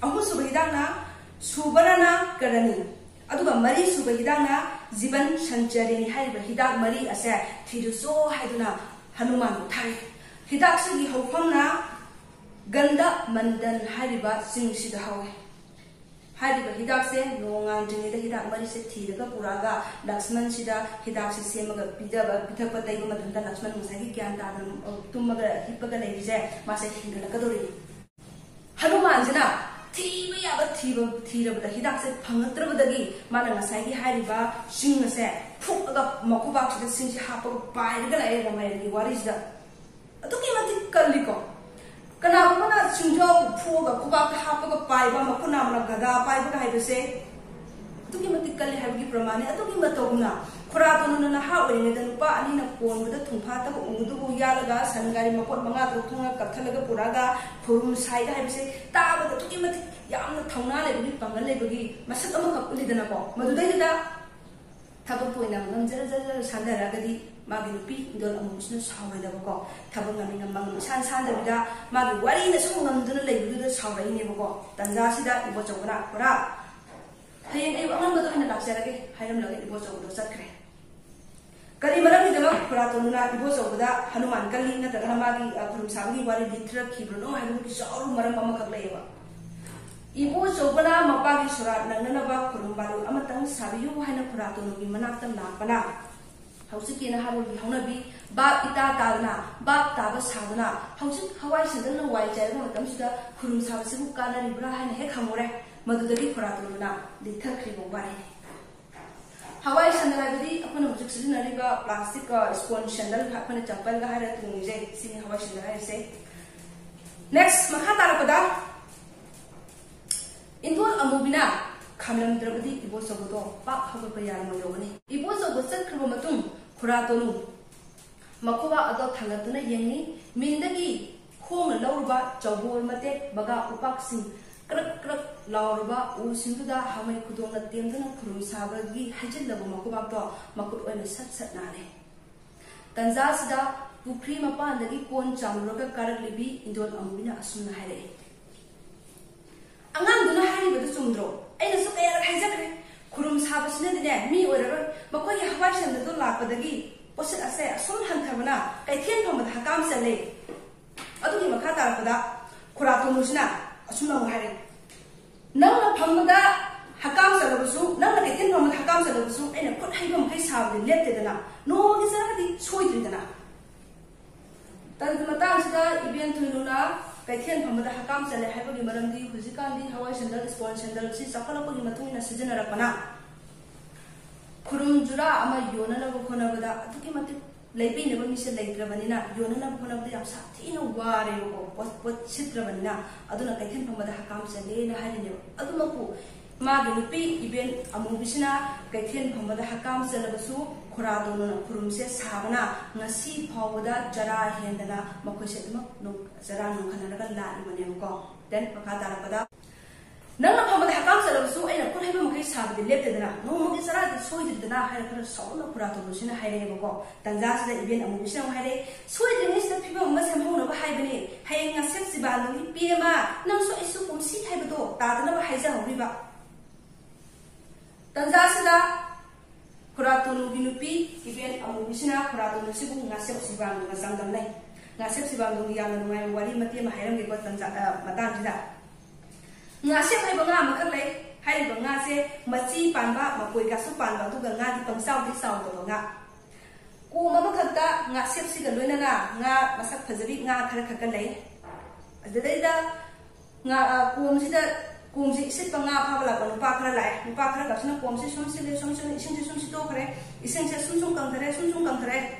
ꯑꯍꯨꯝꯁꯨꯕ ꯍꯤꯗꯥꯛꯅ ꯁꯨꯕꯔꯅ ꯀꯔꯅꯤ꯫ ꯑꯗꯨꯒ ꯃꯔꯤꯁꯨꯕ ꯍꯤꯗꯥꯛꯅ ꯖꯤꯕꯟ ꯁꯟꯆꯌꯔꯤꯅꯤ꯫ ꯍꯥꯏꯔꯤꯕ ꯍꯤꯗꯥꯛ ꯃꯔꯤ ꯑꯁꯦ ꯊꯤꯔꯨꯆꯣ ꯍꯥꯏꯗꯨꯅ ꯍꯅꯨꯃꯥꯟꯕꯨ ꯊꯥꯔꯛꯏ꯫ ꯍꯤꯗꯥꯛꯁꯤꯒꯤ ꯍꯧꯐꯝꯅ ꯒꯟꯗ ꯃꯟꯗꯟ ꯍꯥꯏꯔꯤꯕ ꯆꯤꯡꯁꯤꯗ ꯍꯧꯋꯤ꯫ ꯍꯥꯏꯔꯤꯕ ꯍꯤꯗꯥꯛꯁꯦ ꯅꯣꯡꯉꯥꯟꯗ꯭ꯔꯤꯉꯩꯗ ꯍꯤꯗꯥꯛ ꯃꯔꯤꯁꯦ ꯊꯤꯔꯒ ꯄꯨꯔꯛꯑꯒ ꯂꯛꯁꯃꯟꯁꯤꯗ ꯍꯤꯗꯥꯛꯁꯦ ꯁꯦꯝꯃꯒ ꯄꯤꯖꯕ, ꯄꯤꯊꯛꯄ ꯇꯩꯕ ꯃꯇꯝꯗ ꯂꯛꯁꯃꯟ ꯉꯁꯥꯏꯒꯤ ꯒ꯭ꯌꯥꯟ ꯇꯥꯗꯅ, ꯑ, ꯇꯨꯝꯃꯒ ꯍꯤꯞꯄꯒ ꯂꯩꯔꯤꯁꯦ ꯃꯥꯁꯦ ꯍꯤꯡꯒꯠꯂꯛꯀꯗꯧꯔꯤꯅꯤ꯫ ꯍꯅꯨꯃꯥꯟꯁꯤꯅ ꯊꯤꯕ ꯌꯥꯕ ꯊꯤꯕ, ꯊꯤꯔꯕꯗ ꯍꯤꯗꯥꯛꯁꯦ ꯐꯪꯉꯛꯇ꯭ꯔꯕꯗꯒꯤ ꯃꯥꯅ ꯉꯁꯥꯏꯒꯤ ꯍꯥꯏꯔꯤꯕ ꯁꯤꯡ ꯑꯁꯦ ꯐꯨꯛꯑꯒ ꯃꯈꯨꯕꯥꯛꯁꯤꯗ ꯁꯤꯡꯁꯦ ꯍꯥꯞꯄꯒ ꯄꯥꯏꯔꯒ ꯂꯥꯛꯑꯦ ꯔꯥꯃꯥꯌꯟꯒꯤ ꯋꯥꯔꯤꯁꯤꯗ꯫ ꯑꯗꯨꯛꯀꯤ ꯃꯇꯤꯛ ꯀꯜꯂꯤꯀꯣ꯫ ꯀꯅꯥꯒꯨꯝꯕꯅ ꯁꯤꯡꯖꯥꯎ ꯐꯨꯛꯑꯒ ꯈꯨꯕꯥꯛꯇ ꯍꯥꯞꯄꯒ ꯄꯥꯏꯕ, ꯃꯈꯨꯠ ꯅꯥꯝꯃꯅ ꯒꯗꯥ ꯄꯥꯏꯕꯒ ꯍꯥꯏꯕꯁꯦ ꯑꯗꯨꯛꯀꯤ ꯃꯇꯤꯛ ꯀꯜꯂꯤ ꯍꯥꯏꯕꯒꯤ ꯄ꯭ꯔꯃꯥꯟꯅꯤ꯫ ꯑꯗꯨꯒꯤ ꯃꯇꯧꯒꯨꯝꯅ ꯈꯨꯔꯥ ꯇꯣꯅꯨꯅ ꯅꯍꯥ ꯑꯣꯏꯔꯤꯉꯩꯗ ꯅꯨꯄꯥ ꯑꯅꯤꯅ ꯀꯣꯟꯕꯗ ꯊꯨꯝꯐꯥꯠꯇꯕ ꯎꯗꯨꯕꯨ ꯌꯥꯜꯂꯒ ꯁꯟ ꯒꯥꯔꯤ ꯃꯄꯣꯠ ꯃꯉꯥ ꯇꯔꯨꯛ ꯊꯣꯡꯅ ꯀꯛꯊꯠꯂꯒ ꯄꯨꯔꯛꯑꯒ ꯈꯨꯔꯨꯝ ꯁꯥꯏꯒ ꯍꯥꯏꯕꯁꯦ ꯇꯥꯕꯗ ꯑꯗꯨꯛꯀꯤ ꯃꯇꯤꯛ ꯌꯥꯝꯅ ꯊꯧꯅꯥ ꯂꯩꯕꯒꯤ, ꯄꯥꯡꯒꯜ ꯂꯩꯕꯒꯤ ꯃꯁꯛ ꯑꯃꯈꯛ ꯎꯠꯂꯤꯗꯅꯀꯣ꯫ ꯃꯗꯨꯗꯩꯗꯨꯗ ꯊꯕꯛꯇ ꯑꯣꯏꯅ ꯉꯝꯖꯔ ꯖꯔ ꯖꯔ ꯁꯥꯟꯊꯔꯛꯑꯒꯗꯤ ꯃꯥꯒꯤ ꯅꯨꯄꯤ ꯏꯟꯗꯣꯜ ꯑꯃꯨꯕꯁꯤꯅ ꯁꯥꯎꯔꯣꯏꯗꯕꯀꯣ꯫ ꯊꯕꯛ ꯉꯝꯃꯤ ꯉꯝꯃ ꯉꯝꯁꯥꯟ ꯁꯥꯟꯗꯕꯤꯗ ꯃꯥꯒꯤ ꯋꯥꯔꯤꯅ ꯁꯨꯝ ꯉꯝꯗꯨꯅ ꯂꯩꯕꯗꯨꯗ ꯁꯥꯎꯔꯛꯏꯅꯦꯕꯀꯣ꯫ ꯇꯟꯖꯥꯁꯤꯗ ꯏꯕꯣꯆꯧꯕꯅ, "ꯈꯨꯔꯥ, ꯍꯌꯦꯡ ꯑꯌꯨꯛ ꯑꯉꯟꯕꯗ ꯑꯣꯏꯅ ꯂꯥꯛꯆꯔꯒꯦ" ꯍꯥꯏꯔꯝꯂꯒ ꯏꯕꯣꯆꯧꯕꯗꯣ ꯆꯠꯈ꯭ꯔꯦ꯫ ꯀꯔꯤ ꯃꯔꯝꯒꯤꯗꯃꯛ ꯈꯨꯔꯥ ꯇꯣꯅꯨꯅ ꯏꯕꯣꯆꯧꯕꯗ ꯍꯅꯨꯃꯥꯟ ꯀꯜꯂꯤ ꯅꯠꯇ꯭ꯔꯒꯅ ꯃꯥꯒꯤ, ꯑ, ꯈꯨꯔꯨꯝ ꯁꯥꯕꯒꯤ ꯋꯥꯔꯤ ꯂꯤꯊꯔꯛꯈꯤꯕꯅꯣ ꯍꯥꯏꯕꯒꯤ ꯆꯥꯎꯔꯕ ꯃꯔꯝ ꯑꯃꯈꯛ ꯂꯩꯌꯦꯕ꯫ ꯏꯕꯣꯆꯧꯕꯅ ꯃꯄꯥꯒꯤ ꯁꯣꯔꯥꯠ ꯅꯪꯅꯅꯕ ꯈꯨꯔꯨꯝ ꯕꯥꯔꯨ ꯑꯃꯇꯪ ꯁꯥꯕꯤꯌꯨ ꯍꯥꯏꯅ ꯈꯨꯔꯥ ꯇꯣꯅꯨꯒꯤ ꯃꯅꯥꯛꯇ ꯂꯥꯛꯄꯅ ꯍꯧꯖꯤꯛꯀꯤ ꯅꯍꯥꯔꯣꯜꯒꯤ ꯍꯧꯅꯕꯤ ꯚꯥꯞ ꯏꯇꯥ ꯇꯥꯗꯅ, ꯚꯥꯞ ꯇꯥꯕ ꯁꯥꯗꯅ, ꯍꯧꯖꯤꯛ ꯍꯋꯥꯏ ꯁꯦꯟꯗꯜꯅ ꯋꯥꯏ ꯆꯥꯏꯔꯕ ꯃꯇꯝꯁꯤꯗ ꯈꯨꯔꯨꯝ ꯁꯥꯕꯁꯤꯕꯨ ꯀꯥꯟꯅꯔꯤꯕ꯭ꯔꯥ ꯍꯥꯏꯅ ꯍꯦꯛ ꯍꯪꯉꯨꯔꯦ꯫ ꯃꯗꯨꯗꯒꯤ ꯈꯨꯔꯥ ꯇꯣꯅꯨꯅ ꯂꯤꯊꯈ꯭ꯔꯤꯕ ꯋꯥꯔꯤꯅꯤ꯫ ꯍꯋꯥꯏ ꯁꯦꯟꯗꯜ ꯍꯥꯏꯕꯗꯤ ꯑꯩꯈꯣꯏꯅ ꯍꯧꯖꯤꯛ ꯁꯤꯖꯤꯟꯅꯔꯤꯕ plastic, ꯑ, sponge ꯁꯦꯟꯗꯜ, ꯑꯩꯈꯣꯏꯅ ꯆꯝꯄꯜꯒ ꯍꯥꯏꯔꯒ ꯇꯣꯡꯉꯤꯁꯦ, ꯁꯤꯅꯤ ꯍꯋꯥꯏ ꯁꯦꯟꯗꯜ ꯍꯥꯏꯔꯤꯁꯦ꯫ Next, ꯃꯈꯥ ꯇꯥꯔꯛꯄꯗ ꯏꯟꯗꯣꯜ ꯑꯃꯨꯕꯤꯅ ꯈꯥꯝꯂꯝꯗ꯭ꯔꯕꯗꯤ ꯏꯕꯣꯆꯧꯕꯗꯣ ꯄꯥꯛ ꯍꯧꯒꯠꯄ ꯌꯥꯔꯝꯃꯣꯏꯗꯧꯕꯅꯤ꯫ ꯏꯕꯣꯆꯧꯕ ꯆꯠꯈ꯭ꯔꯕ ꯃꯇꯨꯡ ꯈꯨꯔꯥ ꯇꯣꯅꯨ ꯃꯈꯣꯕꯥꯛ ꯑꯗꯣ ꯊꯥꯡꯒꯠꯇꯨꯅ ꯌꯦꯡꯉꯤ꯫ ꯃꯤꯟꯗꯒꯤ ꯈꯣꯡꯅ ꯂꯧꯔꯨꯕ ꯆꯧꯕꯣꯜ ꯃꯇꯦꯛ, ꯕꯒꯥ ꯎꯄꯥꯛꯁꯤꯡ ꯀ꯭ꯔꯛ ꯀ꯭ꯔꯛ ꯂꯥꯎꯔꯕ ꯎꯁꯤꯡꯗꯨꯗ ꯍꯥꯃꯩ ꯈꯨꯗꯣꯡꯅ ꯇꯦꯝꯗꯨꯅ ꯈꯨꯔꯨꯝ ꯁꯥꯕꯒꯤ ꯍꯩꯖꯤꯜꯂꯕ ꯃꯈꯣꯕꯥꯛꯇꯣ ꯃꯈꯨꯠ ꯑꯣꯏꯅ ꯁꯠ ꯁꯠ ꯅꯥꯜꯂꯦ꯫ ꯇꯟꯖꯥꯁꯤꯗ ꯄꯨꯈ꯭ꯔꯤ ꯃꯄꯥꯟꯗꯒꯤ ꯀꯣꯟ ꯆꯥꯝꯂꯨꯔꯒ ꯀꯥꯔꯛꯂꯤꯕꯤ ꯏꯟꯗꯣꯜ ꯑꯃꯨꯕꯤꯅ ꯑꯁꯨꯝꯅ ꯍꯥꯏꯔꯛꯏ꯫ ꯑꯉꯥꯡꯗꯨꯅ ꯍꯥꯏꯔꯤꯕꯗꯨ ꯆꯨꯝꯗ꯭ꯔꯣ? ꯑꯩꯅꯁꯨ ꯀꯌꯥꯔꯛ ꯍꯥꯏꯖꯈ꯭ꯔꯦ, ꯈꯨꯔꯨꯝ ꯁꯥꯕꯁꯤꯅꯗꯤꯅꯦ ꯃꯤ ꯑꯣꯏꯔꯔꯣꯏ꯫ ꯃꯈꯣꯏꯒꯤ ꯍꯋꯥꯏ ꯁꯦꯟꯗꯜꯗꯨ ꯂꯥꯛꯄꯗꯒꯤ ꯄꯣꯠꯁꯤꯠ ꯑꯁꯦ ꯑꯁꯨꯝ ꯍꯟꯊꯕꯅ ꯀꯩꯊꯦꯜ ꯐꯝꯕꯗ ꯍꯀꯥꯝ ꯆꯜꯂꯦ꯫ ꯑꯗꯨꯒꯤ ꯃꯈꯥ ꯇꯥꯔꯛꯄꯗ ꯈꯨꯔꯥ ꯇꯣꯅꯨꯁꯤꯅ ꯑꯁꯨꯝꯅ ꯑꯃꯨꯛ ꯍꯥꯏꯔꯛꯏ, "ꯅꯪꯅ ꯐꯝꯕꯗ ꯍꯀꯥꯝ ꯆꯜꯂꯕꯁꯨ, ꯅꯪꯅ ꯀꯩꯊꯦꯜ ꯐꯝꯕꯗ ꯍꯀꯥꯝ ꯆꯜꯂꯕꯁꯨ, ꯑꯩꯅ ꯈꯨꯠ ꯍꯩꯕ ꯃꯈꯩ ꯁꯥꯕꯗꯤ ꯂꯦꯞꯇꯦꯗꯅ, ꯅꯣꯡꯃꯒꯤ ꯆꯔꯥꯗꯤ ꯁꯣꯏꯗ꯭ꯔꯤꯗꯅ?" ꯇꯟꯒꯤ ꯃꯇꯥꯡꯁꯤꯗ ꯏꯕꯦꯟ ꯊꯣꯏꯅꯨꯅ ꯀꯩꯊꯦꯜ ꯐꯝꯕꯗ ꯍꯀꯥꯝ ꯆꯜꯂꯦ ꯍꯥꯏꯕꯒꯤ ꯃꯔꯝꯗꯤ ꯍꯧꯖꯤꯛꯀꯥꯟꯗꯤ ꯍꯋꯥꯏ ꯁꯦꯟꯗꯜ, ꯁ꯭ꯄꯣꯟꯖ ꯁꯦꯟꯗꯜꯁꯤ ꯆꯥꯎꯈꯠꯂꯛꯄꯒꯤ ꯃꯇꯨꯡ ꯏꯟꯅ ꯁꯤꯖꯤꯟꯅꯔꯛꯄꯅ ꯈꯨꯔꯨꯝ ꯖꯨꯔꯥ ꯑꯃ ꯌꯣꯟꯅꯅꯕ ꯍꯣꯠꯅꯕꯗ ꯑꯗꯨꯛꯀꯤ ꯃꯇꯤꯛ ꯂꯩꯕꯤꯅꯕ ꯃꯤꯁꯦ ꯂꯩꯇ꯭ꯔꯕꯅꯤꯅ, ꯌꯣꯟꯅꯅꯕ ꯍꯣꯠꯅꯕꯗ ꯌꯥꯝ ꯁꯥꯊꯤꯅ ꯋꯥꯔꯦꯕꯀꯣ, ꯄꯣꯠ, ꯄꯣꯠ ꯁꯤꯠꯇ꯭ꯔꯕꯅꯤꯅ꯫ ꯑꯗꯨꯅ ꯀꯩꯊꯦꯜ ꯐꯝꯕꯗ ꯍꯀꯥꯝ ꯆꯜꯂꯦꯅ ꯍꯥꯏꯔꯤꯅꯦꯕ꯫ ꯑꯗꯨꯃꯛꯄꯨ ꯃꯥꯒꯤ ꯅꯨꯄꯤ ꯏꯕꯦꯟ ꯑꯃꯨꯕꯤꯁꯤꯅ ꯀꯩꯊꯦꯜ ꯐꯝꯕꯗ ꯍꯀꯥꯝ ꯆꯜꯂꯕꯁꯨ ꯈꯨꯔꯥ ꯇꯣꯅꯨꯅ ꯈꯨꯔꯨꯝꯁꯦ ꯁꯥꯕꯅ ꯉꯁꯤ ꯐꯥꯎꯕꯗ ꯆꯔꯥ ꯍꯦꯟꯗꯅ ꯃꯈꯣꯏꯁꯦ ꯑꯗꯨꯃꯛ ꯅꯣꯡ-, ꯆꯔꯥ ꯅꯣꯡꯈꯠꯅꯔꯒ ꯂꯥꯛꯂꯤꯕꯅꯦꯕꯀꯣ꯫ Then ꯃꯈꯥ ꯇꯥꯔꯛꯄꯗ, "ꯅꯪꯅ ꯐꯝꯕꯗ ꯍꯀꯥꯝ ꯆꯜꯂꯕꯁꯨ ꯑꯩꯅ ꯈꯨꯠ ꯍꯩꯕ ꯃꯈꯩ ꯁꯥꯕꯗꯤ ꯂꯦꯞꯇꯦꯗꯅ, ꯅꯣꯡꯃꯒꯤ ꯆꯔꯥꯗꯤ ꯁꯣꯏꯗ꯭ꯔꯤꯗꯅ" ꯍꯥꯏꯔ ꯈꯔ ꯁꯥꯎꯅ ꯈꯨꯔꯥ ꯇꯣꯅꯨꯁꯤꯅ ꯍꯥꯏꯔꯛꯑꯦꯕꯀꯣ꯫ ꯇꯟꯖꯥꯁꯤꯗ ꯏꯕꯦꯟ ꯑꯃꯨꯕꯤꯁꯤꯅ ꯑꯃꯨꯛ ꯍꯥꯏꯔꯛꯑꯦ, "ꯁꯣꯏꯗ꯭ꯔꯤꯉꯩꯁꯤꯗ ꯐꯤꯕꯝ ꯑꯃ ꯁꯦꯝꯍꯧꯅꯕ ꯍꯥꯏꯕꯅꯦ꯫ ꯍꯌꯦꯡ ꯉꯥꯁꯦꯞ ꯁꯤꯕꯥꯟꯗꯧꯒꯤ ꯄꯤ ꯑꯃ ꯅꯪꯁꯨ ꯑꯩꯁꯨ ꯀꯨꯝꯁꯤ ꯍꯥꯏꯕꯗꯣ ꯇꯥꯗꯅꯕ ꯍꯥꯏꯖꯍꯧꯔꯤꯕ"꯫ ꯇꯟꯖꯥꯁꯤꯗ ꯈꯨꯔꯥ ꯇꯣꯅꯨꯒꯤ ꯅꯨꯄꯤ ꯏꯕꯦꯟ ꯑꯃꯨꯕꯤꯁꯤꯅ ꯈꯨꯔꯥ ꯇꯣꯅꯨꯁꯤꯕꯨ ꯉꯥꯁꯦꯞ ꯁꯤꯕꯥꯟꯗꯧꯒ ꯆꯥꯡꯗꯝꯅꯩ꯫ ꯉꯥꯁꯦꯞ ꯁꯤꯕꯥꯟꯗꯧꯒꯤ ꯌꯥꯝꯅ ꯅꯨꯡꯉꯥꯏꯕ ꯋꯥꯔꯤ ꯃꯇꯦꯛ ꯑꯃ ꯍꯥꯏꯔꯝꯒꯦꯀꯣ ꯇꯟꯖꯥ, ꯑ, ꯃꯇꯥꯡꯁꯤꯗ꯫ ꯉꯥꯁꯦꯞ ꯍꯥꯏꯕ ꯉꯥ ꯑꯃꯈꯛ ꯂꯩ꯫ ꯍꯥꯏꯔꯤꯕ ꯉꯥꯁꯦ ꯃꯆꯤ ꯄꯥꯟꯕ, ꯃꯀꯣꯏꯒꯁꯨ ꯄꯥꯟꯕ, ꯑꯗꯨꯒ ꯉꯥꯗꯤ ꯄꯪꯆꯥꯎꯗꯤ ꯆꯥꯎꯗꯕ ꯉꯥ꯫ ꯀꯣꯝ ꯑꯃꯈꯛꯇ ꯉꯥꯁꯦꯞꯁꯤꯒ ꯂꯣꯏꯅꯅ ꯉꯥ ꯃꯁꯛ ꯐꯖꯕꯤ ꯉꯥ ꯈꯔ ꯈꯛꯀ ꯂꯩ꯫ ꯑꯗꯨꯗꯩꯗ ꯉꯥ, ꯑ, ꯀꯣꯝꯁꯤꯗ, ꯀꯣꯝꯁꯤ ꯏꯁꯤꯠꯄ ꯉꯥ ꯐꯥꯕ ꯂꯥꯛꯄ ꯅꯨꯄꯥ ꯈꯔ ꯂꯥꯛꯑꯦ꯫ ꯅꯨꯄꯥ ꯈꯔ ꯈꯛꯁꯤꯅ ꯀꯣꯝꯁꯤ ꯁꯨꯝ ꯁꯤꯠꯂꯦ, ꯁꯨꯝ ꯁꯤꯠꯂꯦ, ꯏꯁꯤꯡꯁꯦ ꯁꯨꯝ ꯁꯤꯠꯇꯣꯛꯈ꯭ꯔꯦ, ꯏꯁꯤꯡꯁꯦ ꯁꯨꯝ ꯁꯨꯝ ꯀꯪꯊꯔꯦ, ꯁꯨꯝ ꯁꯨꯝ ꯀꯪꯊꯔꯦ꯫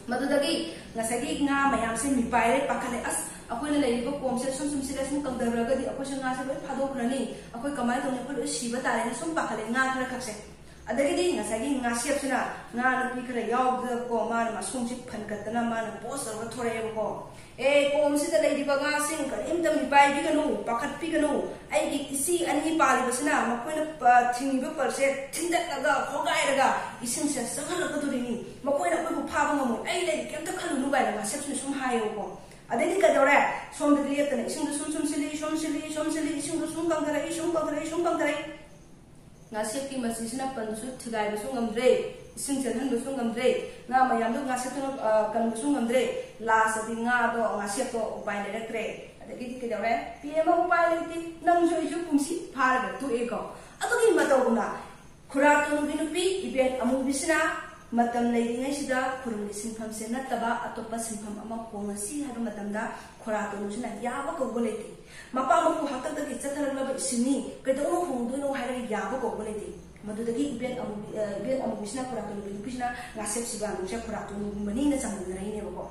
ꯃꯗꯨꯗꯒꯤ ꯉꯁꯥꯏꯒꯤ ꯉꯥ ꯃꯌꯥꯝꯁꯦ ꯃꯤꯄꯥꯏꯔꯦ, ꯄꯥꯈꯠꯂꯦ꯫ "ꯑꯁ, ꯑꯩꯈꯣꯏꯅ ꯂꯩꯔꯤꯕ ꯀꯣꯝꯁꯦ ꯁꯨꯝ ꯁꯨꯝ ꯁꯤꯠꯂꯦ, ꯁꯨꯝ ꯀꯪꯊꯔꯨꯔꯒꯗꯤ ꯑꯩꯈꯣꯏꯁꯦ ꯉꯥꯁꯦ ꯂꯣꯏ ꯐꯥꯗꯣꯛꯈ꯭ꯔꯅꯤ, ꯑꯩꯈꯣꯏ ꯀꯃꯥꯏꯅ ꯇꯧꯅꯤ, ꯑꯩꯈꯣꯏ ꯂꯣꯏ ꯁꯤꯕ ꯇꯥꯔꯦꯅ" ꯁꯨꯝ ꯄꯥꯈꯠꯂꯦ ꯉꯥ ꯈꯔ ꯈꯛꯁꯦ꯫ ꯑꯗꯒꯤꯗꯤ ꯉꯁꯥꯏꯒꯤ ꯉꯥꯁꯦꯞꯁꯤꯅ ꯉꯥ ꯅꯨꯄꯤ ꯈꯔ ꯌꯥꯎꯕꯗꯀꯣ, ꯃꯥꯅ ꯃꯁꯣꯡꯁꯤ ꯐꯟꯒꯠꯇꯅ ꯃꯥꯅ ꯄꯣꯁ ꯇꯧꯔꯒ ꯊꯣꯔꯛꯑꯦꯕꯀꯣ꯫ "ꯑꯦ, ꯀꯣꯝꯁꯤꯗ ꯂꯩꯔꯤꯕ ꯉꯥꯁꯤꯡ ꯀꯔꯤꯝꯇ ꯃꯤꯄꯥꯏꯕꯤꯒꯅꯨ, ꯄꯥꯈꯠꯄꯤꯒꯅꯨ꯫ ꯑꯩꯒꯤ ꯏꯆꯦ ꯑꯅꯤ ꯄꯥꯜꯂꯤꯕꯁꯤꯅ ꯃꯈꯣꯏꯅ, ꯑ, ꯊꯤꯡꯉꯤꯕ ꯄꯜꯁꯦ ꯊꯤꯟꯗꯠꯂꯒ ꯍꯣꯒꯥꯏꯔꯒ ꯏꯁꯤꯡꯁꯦ ꯆꯪꯍꯜꯂꯛꯀꯗꯣꯔꯤꯅꯤ꯫ ꯃꯈꯣꯏꯅ ꯑꯩꯈꯣꯏꯕꯨ ꯐꯥꯕ ꯉꯝꯃꯣꯏ꯫ ꯑꯩ ꯂꯩꯔꯤ, ꯀꯩꯝꯇ ꯈꯜꯂꯨꯅꯨ" ꯀꯥꯏꯅ ꯉꯥꯁꯦꯞꯁꯤꯅ ꯁꯨꯝ ꯍꯥꯏꯌꯦꯕꯀꯣ꯫ ꯑꯗꯩꯗꯤ ꯀꯩꯗꯧꯔꯦ? ꯁꯣꯝꯗꯗꯤ ꯂꯦꯞꯇꯅ ꯏꯁꯤꯡꯗꯣ ꯁꯨꯝ ꯁꯨꯝ ꯁꯤꯜꯂꯤ, ꯁꯨꯝ ꯁꯤꯜꯂꯤ, ꯁꯨꯝ ꯁꯤꯜꯂꯤ, ꯏꯁꯤꯡꯗꯣ ꯁꯨꯝ ꯀꯪꯊꯔꯛꯏ, ꯁꯨꯝ ꯀꯪꯊꯔꯛꯏ, ꯁꯨꯝ ꯀꯪꯊꯔꯛꯏ꯫ ꯉꯥꯁꯦꯞꯀꯤ ꯃꯆꯤꯁꯤꯅ ꯄꯟꯕꯁꯨ, ꯊꯤꯒꯥꯏꯕꯁꯨ ꯉꯝꯗ꯭ꯔꯦ, ꯏꯁꯤꯡ ꯆꯦꯜꯍꯟꯕꯁꯨ ꯉꯝꯗ꯭ꯔꯦ, ꯉꯥ ꯃꯌꯥꯝꯗꯣ ꯉꯥꯁꯦꯞꯇꯨꯅ, ꯑ, ꯀꯟꯕꯁꯨ ꯉꯝꯗ꯭ꯔꯦ꯫ ꯂꯥꯁꯇꯗꯤ ꯉꯥꯗꯣ, ꯉꯥꯁꯦꯞꯇꯣ ꯎꯄꯥꯏ ꯂꯩꯔꯛꯇ꯭ꯔꯦ꯫ ꯑꯗꯒꯤꯗꯤ ꯀꯩꯗꯧꯔꯦ? "ꯄꯤ ꯑꯃ ꯎꯄꯥꯏ ꯂꯩꯇꯦ, ꯅꯪꯁꯨ ꯑꯩꯁꯨ ꯀꯨꯝꯁꯤ ꯐꯥꯔꯒ ꯇꯣꯛꯑꯦꯀꯣ"꯫ ꯑꯗꯨꯒꯤ ꯃꯇꯧꯒꯨꯝꯅ ꯈꯨꯔꯥ ꯇꯣꯅꯨꯒꯤ ꯅꯨꯄꯤ ꯏꯕꯦꯟ ꯑꯃꯨꯕꯤꯁꯤꯅ ꯃꯇꯝ ꯂꯩꯔꯤꯉꯩꯁꯤꯗ ꯈꯨꯔꯨꯝꯒꯤ ꯁꯤꯟꯐꯝꯁꯦ ꯅꯠꯇꯕ ꯑꯇꯣꯞꯄ ꯁꯤꯟꯐꯝ ꯑꯃ ꯍꯣꯡꯉꯁꯤ ꯍꯥꯏꯕ ꯃꯇꯝꯗ ꯈꯨꯔꯥ ꯇꯣꯅꯨꯁꯤꯅ ꯌꯥꯕ ꯀꯧꯕ ꯂꯩꯇꯦ꯫ ꯃꯄꯥ ꯃꯄꯨ ꯍꯥꯛꯇꯛꯇꯒꯤ ꯆꯠꯊꯔꯛꯂꯕ ꯏꯁꯤꯡꯅꯤ, ꯀꯩꯗꯧꯅ ꯍꯣꯡꯗꯣꯏꯅꯣ ꯍꯥꯏꯔꯒ ꯌꯥꯕ ꯀꯧꯕ ꯂꯩꯇꯦ꯫ ꯃꯗꯨꯗꯒꯤ ꯏꯕꯦꯟ ꯑꯃꯨꯕꯤ, ꯑ, ꯏꯕꯦꯟ ꯑꯃꯨꯕꯤꯁꯤꯅ ꯈꯨꯔꯥ ꯇꯣꯅꯨꯒꯤ ꯅꯨꯄꯤꯁꯤꯅ ꯉꯥꯁꯦꯞ ꯁꯤꯕꯥꯟꯗꯣꯡꯁꯦ ꯈꯨꯔꯥ ꯇꯣꯅꯨꯒꯤ ꯃꯅꯤꯅ ꯆꯥꯡꯗꯝꯅꯔꯛꯏꯅꯦꯕꯀꯣ꯫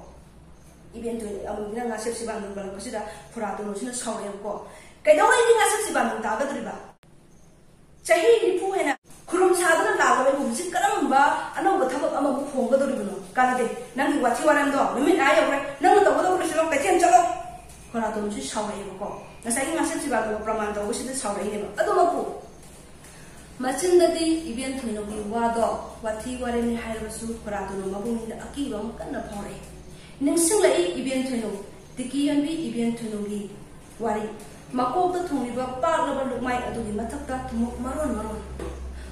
ꯏꯕꯦꯟ ꯊꯣꯏ-, ꯑꯃꯨꯕꯤꯅ ꯉꯥꯁꯦꯞ ꯁꯤꯕꯥꯟꯗꯣꯡ ꯄꯜꯂꯛꯄꯁꯤꯗ ꯈꯨꯔꯥ ꯇꯣꯅꯨꯁꯤꯅ ꯁꯥꯎꯔꯛꯑꯦꯕꯀꯣ꯫ "ꯀꯩꯗꯧꯉꯩꯗꯤ ꯉꯥꯁꯦꯞ ꯁꯤꯕꯥꯟꯗꯣꯡ ꯇꯥꯒꯗꯧꯔꯤꯕ? ꯆꯍꯤ ꯅꯤꯐꯨ ꯍꯦꯟꯅ ꯈꯨꯔꯨꯝ ꯁꯥꯗꯨꯅ ꯂꯥꯛꯂꯕ ꯑꯩꯕꯨ ꯍꯧꯖꯤꯛ ꯀꯔꯝꯕ ꯑꯅꯧꯕ ꯊꯕꯛ ꯑꯃꯕꯨ ꯍꯣꯡꯒꯗꯧꯔꯤꯕꯅꯣ? ꯀꯥꯟꯅꯗꯦ꯫ ꯅꯪꯒꯤ ꯋꯥꯊꯤ ꯋꯥꯔꯦꯝꯗꯣ ꯅꯨꯃꯤꯠ ꯑꯥ ꯌꯧꯈ꯭ꯔꯦ꯫ ꯅꯪꯅ ꯇꯧꯒꯗꯧꯕ ꯂꯣꯏꯁꯤꯜꯂꯣ, ꯀꯩꯊꯦꯜ ꯆꯠꯂꯣ"꯫ ꯈꯣꯔꯥꯇꯣꯟꯁꯨ ꯁꯥꯎꯔꯛꯑꯦꯕꯀꯣ꯫ ꯉꯁꯥꯏꯒꯤ ꯉꯥꯁꯦꯞ ꯁꯤꯕꯥꯗꯨꯒ ꯄ꯭ꯔꯃꯥꯟ ꯇꯧꯕꯁꯤꯗ ꯁꯥꯎꯔꯛꯏꯅꯦꯕ꯫ ꯑꯗꯨꯃꯛꯄꯨ ꯃꯆꯤꯟꯗꯗꯤ ꯏꯕꯦꯟ ꯊꯣꯏꯅꯧꯒꯤ ꯋꯥꯗꯣ ꯋꯥꯊꯤ ꯋꯥꯔꯦꯝꯅꯤ ꯍꯥꯏꯔꯕꯁꯨ ꯈꯣꯔꯥꯇꯣꯟꯅ ꯃꯕꯨꯛꯅꯤꯡꯗ ꯑꯀꯤꯕ ꯑꯃ ꯀꯟꯅ ꯐꯥꯎꯔꯛꯑꯦ꯫ ꯅꯤꯡꯁꯤꯡꯂꯛꯏ ꯏꯕꯦꯟ ꯊꯣꯏꯅꯧ, ꯇꯤꯀꯤ ꯌꯣꯟꯕꯤ ꯏꯕꯦꯟ ꯊꯣꯏꯅꯧꯒꯤ ꯋꯥꯔꯤ꯫ ꯃꯀꯣꯛꯇ ꯊꯨꯡꯂꯤꯕ ꯄꯥꯛꯂꯕ ꯂꯨꯛꯃꯥꯏ ꯑꯗꯨꯒꯤ ꯃꯊꯛꯇ ꯊꯨꯝꯃꯣꯛ ꯃꯔꯣꯟ ꯃꯔꯣꯟ꯫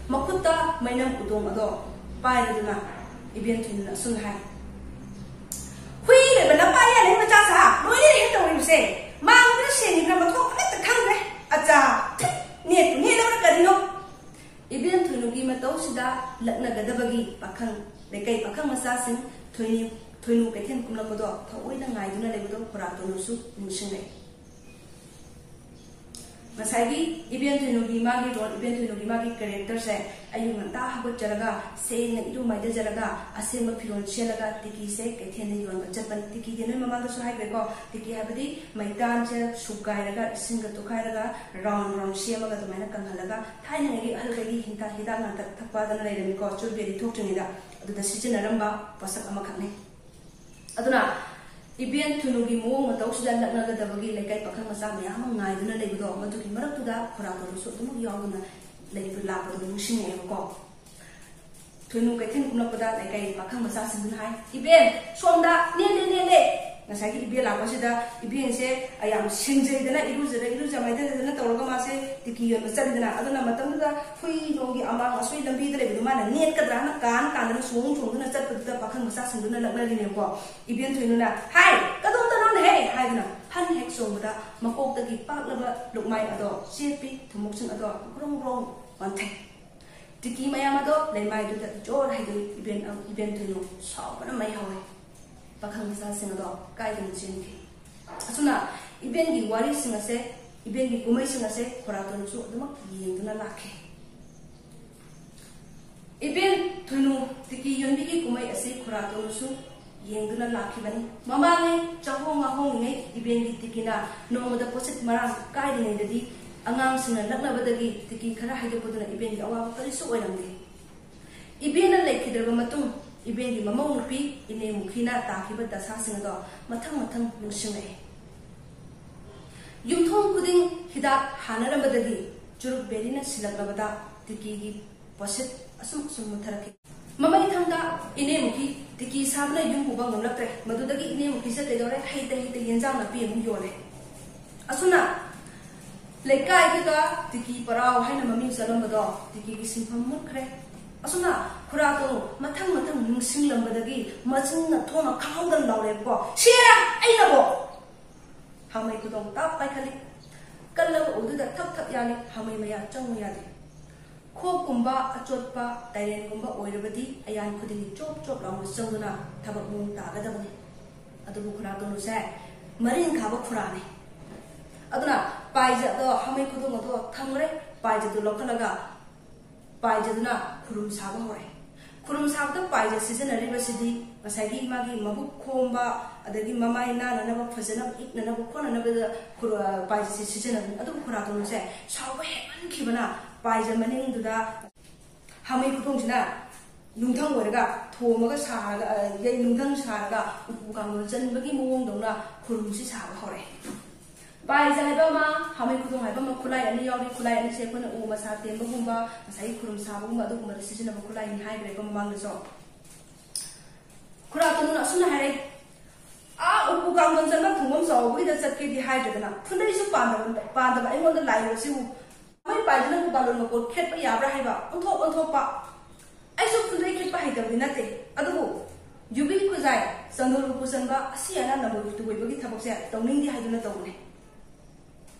ꯃꯈꯨꯠꯇ ꯃꯩꯅꯝ ꯎꯗꯣꯡ ꯑꯗꯣ ꯄꯥꯏꯔꯗꯨꯅ ꯏꯕꯦꯟ ꯊꯣꯏꯅꯨꯅ ꯑꯁꯨꯝꯅ ꯍꯥꯏ, "ꯍꯨꯏ ꯂꯣꯏꯕ ꯅꯄꯥ ꯌꯥꯜꯂꯦ ꯃꯆꯥ ꯁꯥ, ꯂꯣꯏꯔꯦ ꯍꯦꯛ ꯇꯧꯔꯤꯕꯁꯦ꯫ ꯃꯥꯡꯕ꯭ꯔꯥ ꯁꯦꯡꯉꯤꯕ꯭ꯔꯥ ꯃꯊꯣꯡ ꯑꯃꯠꯇ ꯈꯪꯗ꯭ꯔꯦ꯫ ꯑꯆꯥ, ꯊꯨꯠ, ꯅꯦꯠꯄꯨ ꯅꯦꯠꯂꯕ꯭ꯔꯥ ꯀꯔꯤꯅꯣ?" ꯏꯕꯦꯟ ꯊꯣꯏꯅꯨꯒꯤ ꯃꯇꯧꯁꯤꯗ ꯂꯛꯅꯒꯗꯕꯒꯤ ꯄꯥꯈꯪ, ꯂꯩꯀꯥꯏ ꯄꯥꯈꯪ ꯃꯆꯥꯁꯤꯡ ꯊꯣꯏꯅꯨ, ꯊꯣꯏꯅꯨ ꯀꯩꯊꯦꯜ ꯀꯨꯝꯂꯛꯄꯗꯣ ꯊꯑꯣꯏꯅ ꯉꯥꯏꯗꯨꯅ ꯂꯩꯕꯗꯣ ꯈꯣꯔꯥꯇꯣꯟꯅꯁꯨ ꯅꯤꯡꯁꯤꯡꯂꯛꯏ꯫ ꯉꯁꯥꯏꯒꯤ ꯏꯕꯦꯟ ꯊꯣꯏꯅꯨꯒꯤ ꯃꯥꯒꯤ ꯔꯣꯜ, ꯏꯕꯦꯟ ꯊꯣꯏꯅꯨꯒꯤ ꯃꯥꯒꯤ ꯀꯦꯔꯦꯛꯇꯔꯁꯦ ꯑꯌꯨꯛ ꯉꯟꯇꯥ ꯍꯧꯒꯠꯆꯔꯒ ꯁꯦꯡꯅ ꯏꯔꯨ ꯃꯥꯏꯊꯖꯔꯒ ꯑꯁꯦꯡꯕ ꯐꯤꯔꯣꯜ ꯁꯦꯠꯂꯒ ꯇꯤꯀꯤꯁꯦ ꯀꯩꯊꯦꯜꯗ ꯌꯣꯟꯕ ꯆꯠꯄꯅꯤ꯫ ꯇꯤꯀꯤꯗꯤ ꯅꯣꯏ ꯃꯃꯥꯡꯗꯁꯨ ꯍꯥꯏꯈ꯭ꯔꯦꯀꯣ, ꯇꯤꯀꯤ ꯍꯥꯏꯕꯗꯤ ꯃꯩꯇꯥꯟꯁꯦ ꯁꯨꯒꯥꯏꯔꯒ ꯏꯁꯤꯡꯒ ꯇꯣꯠꯈꯥꯏꯔꯒ ꯔꯥꯎꯟ ꯔꯥꯎꯟ ꯁꯦꯝꯃꯒ ꯑꯗꯨꯃꯥꯏꯅ ꯀꯪꯍꯜꯂꯒ ꯊꯥꯏꯅꯉꯩꯒꯤ ꯑꯍꯜꯈꯩꯒꯤ ꯍꯤꯗꯥꯛ ꯍꯤꯗꯥꯛ ꯂꯥꯡꯊꯛ ꯊꯛꯄꯗꯅ ꯂꯩꯔꯝꯃꯤꯀꯣ, ꯆꯨꯔꯕꯦꯔꯤ ꯊꯣꯛꯇ꯭ꯔꯤꯉꯩꯗ ꯑꯗꯨꯗ ꯁꯤꯖꯤꯟꯅꯔꯝꯕ ꯄꯣꯠꯁꯛ ꯑꯃꯈꯛꯅꯤ꯫ ꯑꯗꯨꯅ ꯏꯕꯦꯟ ꯊꯨꯅꯨꯒꯤ ꯃꯑꯣꯡ ꯃꯇꯧꯁꯤꯗ ꯂꯛꯅꯒꯗꯕꯒꯤ ꯂꯩꯀꯥꯏ ꯄꯥꯈꯪ ꯃꯆꯥ ꯃꯌꯥꯝ ꯑꯃ ꯉꯥꯏꯗꯨꯅ ꯂꯩꯕꯗꯣ, ꯃꯗꯨꯒꯤ ꯃꯔꯛꯇꯨꯗ ꯈꯨꯔꯥ ꯇꯣꯂꯨꯁꯨ ꯑꯗꯨꯃꯛ ꯌꯥꯎꯗꯨꯅ ꯂꯩꯕ ꯂꯥꯛꯄꯗꯣ ꯅꯤꯡꯁꯤꯡꯉꯛꯑꯦꯕꯀꯣ꯫ ꯊꯣꯏꯅꯨ ꯀꯩꯊꯦꯜ ꯀꯨꯝꯂꯛꯄꯗ ꯂꯩꯀꯥꯏ ꯄꯥꯈꯪ ꯃꯆꯥꯁꯤꯡꯗꯨꯅ ꯍꯥꯏ, "ꯏꯕꯦꯟ, ꯁꯣꯝꯗ ꯅꯦꯜꯂꯦ, ꯅꯦꯜꯂꯦ!" ꯉꯁꯥꯏꯒꯤ ꯏꯕꯦꯟ ꯂꯥꯛꯄꯁꯤꯗ ꯏꯕꯦꯟꯁꯦ ꯌꯥꯝ ꯁꯦꯡꯖꯩꯗꯅ, ꯏꯔꯨꯖꯗ ꯏꯔꯨꯖ ꯃꯥꯏꯊꯖꯗꯅ ꯇꯧꯔꯒ ꯃꯥꯁꯦ ꯇꯤꯀꯤ ꯌꯣꯟꯕ ꯆꯠꯂꯤꯗꯅ꯫ ꯑꯗꯨꯅ ꯃꯇꯝꯗꯨꯗ ꯍꯨꯏ ꯅꯣꯡꯒꯤ ꯑꯃꯥꯡ ꯑꯁꯣꯏ ꯂꯝꯕꯤꯗ ꯂꯩꯕꯗꯨ ꯃꯥꯅ ꯅꯦꯠꯀꯗ꯭ꯔꯥꯅ ꯀꯥꯟ ꯀꯥꯟꯗꯅ ꯆꯣꯡ ꯆꯣꯡꯗꯨꯅ ꯆꯠꯄꯗꯨꯗ ꯄꯥꯈꯪ ꯃꯆꯥꯁꯤꯡꯗꯨꯅ ꯂꯛꯅꯔꯤꯅꯦꯕꯀꯣ꯫ ꯏꯕꯦꯟ ꯊꯣꯏꯅꯨꯅ, "ꯍꯥꯏ, ꯀꯗꯣꯝꯗꯅꯣꯅꯦꯍꯦ?" ꯍꯥꯏꯗꯨꯅ ꯐꯟ ꯍꯦꯛ ꯆꯣꯡꯕꯗ ꯃꯀꯣꯛꯇꯒꯤ ꯄꯥꯛꯂꯕ ꯂꯨꯛꯃꯥꯏ ꯑꯗꯣ ꯆꯦꯞꯄꯤ, ꯊꯨꯝꯃꯣꯛꯁꯤꯡ ꯑꯗꯣ ꯒ꯭ꯔꯣꯡ ꯒ꯭ꯔꯣꯡ ꯋꯥꯟꯊꯩ꯫ ꯇꯤꯀꯤ ꯃꯌꯥꯝ ꯑꯗꯣ ꯂꯩꯃꯥꯏꯗꯨꯗ ꯖꯣꯔ ꯍꯩꯗꯣꯛꯏ꯫ ꯏꯕꯦꯟ, ꯏꯕꯦꯟ ꯊꯣꯏꯅꯨ ꯁꯥꯎꯕꯅ ꯃꯩ ꯍꯧꯋꯦ꯫ ꯄꯥꯈꯪ ꯃꯆꯥꯁꯤꯡ ꯑꯗꯣ ꯀꯥꯏꯗꯅ ꯆꯦꯟꯈꯤ꯫ ꯑꯁꯨꯝꯅ ꯏꯕꯦꯟꯒꯤ ꯋꯥꯔꯤꯁꯤꯡ ꯑꯁꯦ, ꯏꯕꯦꯟꯒꯤ ꯀꯨꯝꯍꯩꯁꯤꯡ ꯑꯁꯦ ꯈꯨꯔꯥ ꯇꯣꯂꯨꯁꯨ ꯑꯗꯨꯃꯛ ꯌꯦꯡꯗꯨꯅ ꯂꯥꯛꯈꯤ꯫ ꯏꯕꯦꯟ ꯊꯣꯏꯅꯨ ꯇꯤꯀꯤ ꯌꯣꯟꯕꯤꯒꯤ ꯀꯨꯝꯍꯩ ꯑꯁꯤ ꯈꯨꯔꯥ ꯇꯣꯂꯨꯁꯨ ꯌꯦꯡꯗꯨꯅ ꯂꯥꯛꯈꯤꯕꯅꯤ꯫ ꯃꯃꯥꯡꯉꯩ ꯆꯥꯍꯣꯡ ꯉꯥꯍꯣꯡꯉꯤꯉꯩ ꯏꯕꯦꯟꯒꯤ ꯇꯤꯀꯤꯅ ꯅꯣꯡꯃꯗ ꯄꯣꯠꯁꯤꯠ ꯃꯔꯥꯡ ꯀꯥꯏꯔꯤꯉꯩꯗꯗꯤ ꯑꯉꯥꯡꯁꯤꯡꯅ ꯂꯛꯅꯕꯗꯒꯤ ꯇꯤꯀꯤ ꯈꯔ ꯍꯩꯗꯣꯛꯄꯗꯨꯅ ꯏꯕꯦꯟꯒꯤ ꯑꯋꯥꯕ ꯀꯔꯤꯁꯨ ꯑꯣꯏꯔꯝꯗꯦ꯫ ꯏꯕꯦꯟꯅ ꯂꯩꯈꯤꯗ꯭ꯔꯕ ꯃꯇꯨꯡ ꯏꯕꯦꯟꯒꯤ ꯃꯃꯧ ꯅꯨꯄꯤ ꯏꯅꯦ ꯃꯨꯈꯤꯅ ꯇꯥꯈꯤꯕ ꯗꯁꯥꯁꯤꯡ ꯑꯗꯣ ꯃꯊꯪ ꯃꯊꯪ ꯅꯤꯡꯁꯤꯡꯂꯛꯏ꯫ ꯌꯨꯝꯊꯣꯡ ꯈꯨꯗꯤꯡ ꯍꯤꯗꯥꯛ ꯍꯥꯟꯅꯔꯝꯕꯗꯒꯤ ꯆꯨꯔꯨꯞ ꯕꯦꯔꯤꯅ ꯁꯤꯜꯂꯛꯂꯕꯗ ꯇꯤꯀꯤꯒꯤ ꯄꯣꯠꯁꯤꯠ ꯑꯁꯨꯝ ꯑꯁꯨꯝ ꯃꯨꯠꯊꯔꯛꯈꯤ꯫ ꯃꯃꯩꯊꯪꯗ ꯏꯅꯦ ꯃꯨꯈꯤ ꯇꯤꯀꯤ ꯁꯥꯕꯅ ꯌꯨꯝ ꯄꯨꯕ ꯉꯝꯂꯛꯇ꯭ꯔꯦ꯫ ꯃꯗꯨꯗꯒꯤ ꯏꯅꯦ ꯃꯨꯈꯤꯁꯦ ꯀꯩꯗꯧꯔꯦ? ꯍꯩꯇ ꯍꯩꯇ ꯌꯦꯟꯖꯥꯡ ꯅꯥꯄꯤ ꯑꯃꯨꯛ ꯌꯣꯜꯂꯦ꯫ ꯑꯁꯨꯝꯅ ꯂꯩꯀꯥꯏꯗꯨꯗ ꯇꯤꯀꯤ ꯄꯔꯥꯎ ꯍꯥꯏꯅ ꯃꯃꯤꯡ ꯆꯠꯂꯝꯕꯗꯣ ꯇꯤꯀꯤꯒꯤ ꯁꯤꯟꯐꯝ ꯃꯨꯠꯈ꯭ꯔꯦ꯫ ꯑꯁꯨꯝꯅ ꯈꯨꯔꯥ ꯇꯣꯂꯨ ꯃꯊꯪ ꯃꯊꯪ ꯅꯤꯡꯁꯤꯡꯂꯝꯕꯗꯒꯤ ꯃꯆꯤꯟꯅ ꯊꯣꯡꯅ ꯈꯪꯍꯧꯗꯅ ꯂꯥꯎꯔꯦꯕꯀꯣ, "ꯁꯤꯔꯥ ꯑꯩꯅꯕꯣ!" ꯍꯥꯃꯩ ꯈꯨꯗꯣꯡ ꯇꯥꯞ ꯄꯥꯏꯈꯠꯂꯤ꯫ ꯀꯜꯂꯕ ꯎꯗꯨꯗ ꯊꯛ ꯊꯛ ꯌꯥꯜꯂꯤ꯫ ꯍꯥꯃꯩ ꯃꯌꯥ ꯆꯪꯉꯨ ꯌꯥꯗꯦ꯫ ꯈꯣꯛꯀꯨꯝꯕ ꯑꯆꯣꯠꯄ ꯇꯥꯏꯔꯦꯟꯒꯨꯝꯕ ꯑꯣꯏꯔꯕꯗꯤ ꯑꯌꯥꯟ ꯈꯨꯗꯤꯡꯒꯤ ꯆꯣꯞ ꯆꯣꯞ ꯂꯥꯎꯅ ꯆꯪꯗꯨꯅ ꯊꯕꯛ ꯃꯑꯣꯡ ꯇꯥꯒꯗꯕꯅꯤ꯫ ꯑꯗꯨꯕꯨ ꯈꯨꯔꯥ ꯇꯣꯂꯨꯁꯦ ꯃꯔꯤꯟ ꯈꯥꯕ ꯈꯨꯔꯥꯅꯤ꯫ ꯑꯗꯨꯅ ꯄꯥꯏꯖꯗꯣ, ꯍꯥꯃꯩ ꯈꯨꯗꯣꯡ ꯑꯗꯣ ꯊꯝꯈ꯭ꯔꯦ꯫ ꯄꯥꯏꯖꯗꯨ ꯂꯧꯈꯠꯂꯒ ꯄꯥꯏꯖꯗꯨꯅ ꯈꯨꯔꯨꯝ ꯁꯥꯕ ꯍꯧꯔꯛꯑꯦ꯫ ꯈꯨꯔꯨꯝ ꯁꯥꯕꯗ ꯄꯥꯏꯖ ꯁꯤꯖꯤꯟꯅꯔꯤꯕꯁꯤꯗꯤ ꯉꯁꯥꯏꯒꯤ ꯃꯥꯒꯤ ꯃꯕꯨꯛ ꯈꯣꯝꯕ, ꯑꯗꯒꯤ ꯃꯃꯥꯏ ꯅꯥꯟꯅꯅꯕ, ꯐꯖꯅꯕ, ꯏꯛꯅꯅꯕ ꯈꯣꯠꯅꯅꯕꯗ ꯈꯨꯔ-, ꯄꯥꯏꯖꯁꯦ ꯁꯤꯖꯤꯟꯅꯕꯅꯤ꯫ ꯑꯗꯨꯕꯨ ꯈꯨꯔꯥ ꯇꯣꯅꯨꯁꯦ ꯁꯥꯎꯕ ꯍꯦꯟꯃꯟꯈꯤꯕꯅ ꯄꯥꯏꯖ ꯃꯅꯤꯡꯗꯨꯗ ꯍꯥꯃꯩ ꯈꯨꯗꯣꯡꯁꯤꯅ ꯅꯨꯡꯊꯪ ꯑꯣꯏꯔꯒ, ꯊꯣꯝꯃꯒ ꯁꯥꯔꯒ, ꯑ, ꯌꯩ ꯅꯨꯡꯊꯪ ꯁꯥꯔꯒ ꯎꯄꯨ ꯀꯥꯡꯊꯣꯟ ꯆꯟꯕꯒꯤ ꯃꯑꯣꯡꯗꯧꯅ ꯈꯨꯔꯨꯝꯁꯤ ꯁꯥꯕ ꯍꯧꯔꯛꯑꯦ꯫ ꯄꯥꯏꯖ ꯍꯥꯏꯕ ꯑꯃ, ꯍꯥꯃꯩ ꯈꯨꯗꯣꯡ ꯍꯥꯏꯕ ꯑꯃ, ꯈꯨꯠꯂꯥꯏ ꯑꯅꯤ ꯌꯥꯎꯔꯤ꯫ ꯈꯨꯠꯂꯥꯏ ꯑꯅꯤꯁꯦ ꯑꯩꯈꯣꯏꯅ ꯎ ꯃꯁꯥ ꯇꯦꯟꯕꯒꯨꯝꯕ, ꯉꯁꯥꯏꯒꯤ ꯈꯨꯔꯨꯝ ꯁꯥꯕꯒꯨꯝꯕ, ꯑꯗꯨꯒꯨꯝꯕꯗ ꯁꯤꯖꯤꯟꯅꯕ ꯈꯨꯠꯂꯥꯏꯅꯤ ꯍꯥꯏꯈ꯭ꯔꯦꯀꯣ ꯃꯃꯥꯡꯗꯁꯨ꯫ ꯈꯨꯔꯥ ꯇꯣꯅꯨꯅ ꯑꯁꯨꯝꯅ ꯍꯥꯏꯔꯦ, "ꯑꯥ ꯎꯄꯨ ꯀꯥꯡꯊꯣꯟ ꯆꯟꯕ ꯊꯣꯡꯐꯝ ꯆꯥꯎꯕꯒꯤꯗ ꯆꯠꯀꯦꯗꯤ ꯍꯥꯏꯗ꯭ꯔꯗꯅ ꯐꯨꯟꯗꯩꯁꯨ ꯄꯥꯟꯗꯕ, ꯄꯥꯟꯗꯕ ꯑꯩꯉꯣꯟꯗ ꯂꯥꯛꯏꯕꯁꯤꯕꯨ ꯃꯣꯏ ꯄꯥꯏꯗꯨꯅꯕꯨ ꯕꯥꯂꯣꯟ ꯃꯀꯣꯛ ꯈꯦꯠꯄ ꯌꯥꯕ꯭ꯔꯥ?" ꯍꯥꯏꯕ ꯑꯣꯟꯊꯣꯛ ꯑꯣꯟꯊꯣꯛꯄ꯫ ꯑꯩꯁꯨ ꯈꯨꯟꯗꯩ ꯈꯦꯠꯄ ꯍꯩꯇꯕꯗꯤ ꯅꯠꯇꯦ, ꯑꯗꯨꯕꯨ ꯌꯨꯕꯤ ꯈꯨꯖꯥꯏ, ꯆꯟꯗꯣꯜ ꯎꯄꯨ ꯆꯟꯕ, ꯑꯁꯤ ꯑꯅꯥ ꯅꯝꯕꯨꯜ ꯇꯨꯕꯣꯏꯕꯒꯤ ꯊꯕꯛꯁꯦ ꯇꯧꯅꯤꯡꯗꯦ ꯍꯥꯏꯗꯨꯅ ꯇꯧꯕꯅꯦ꯫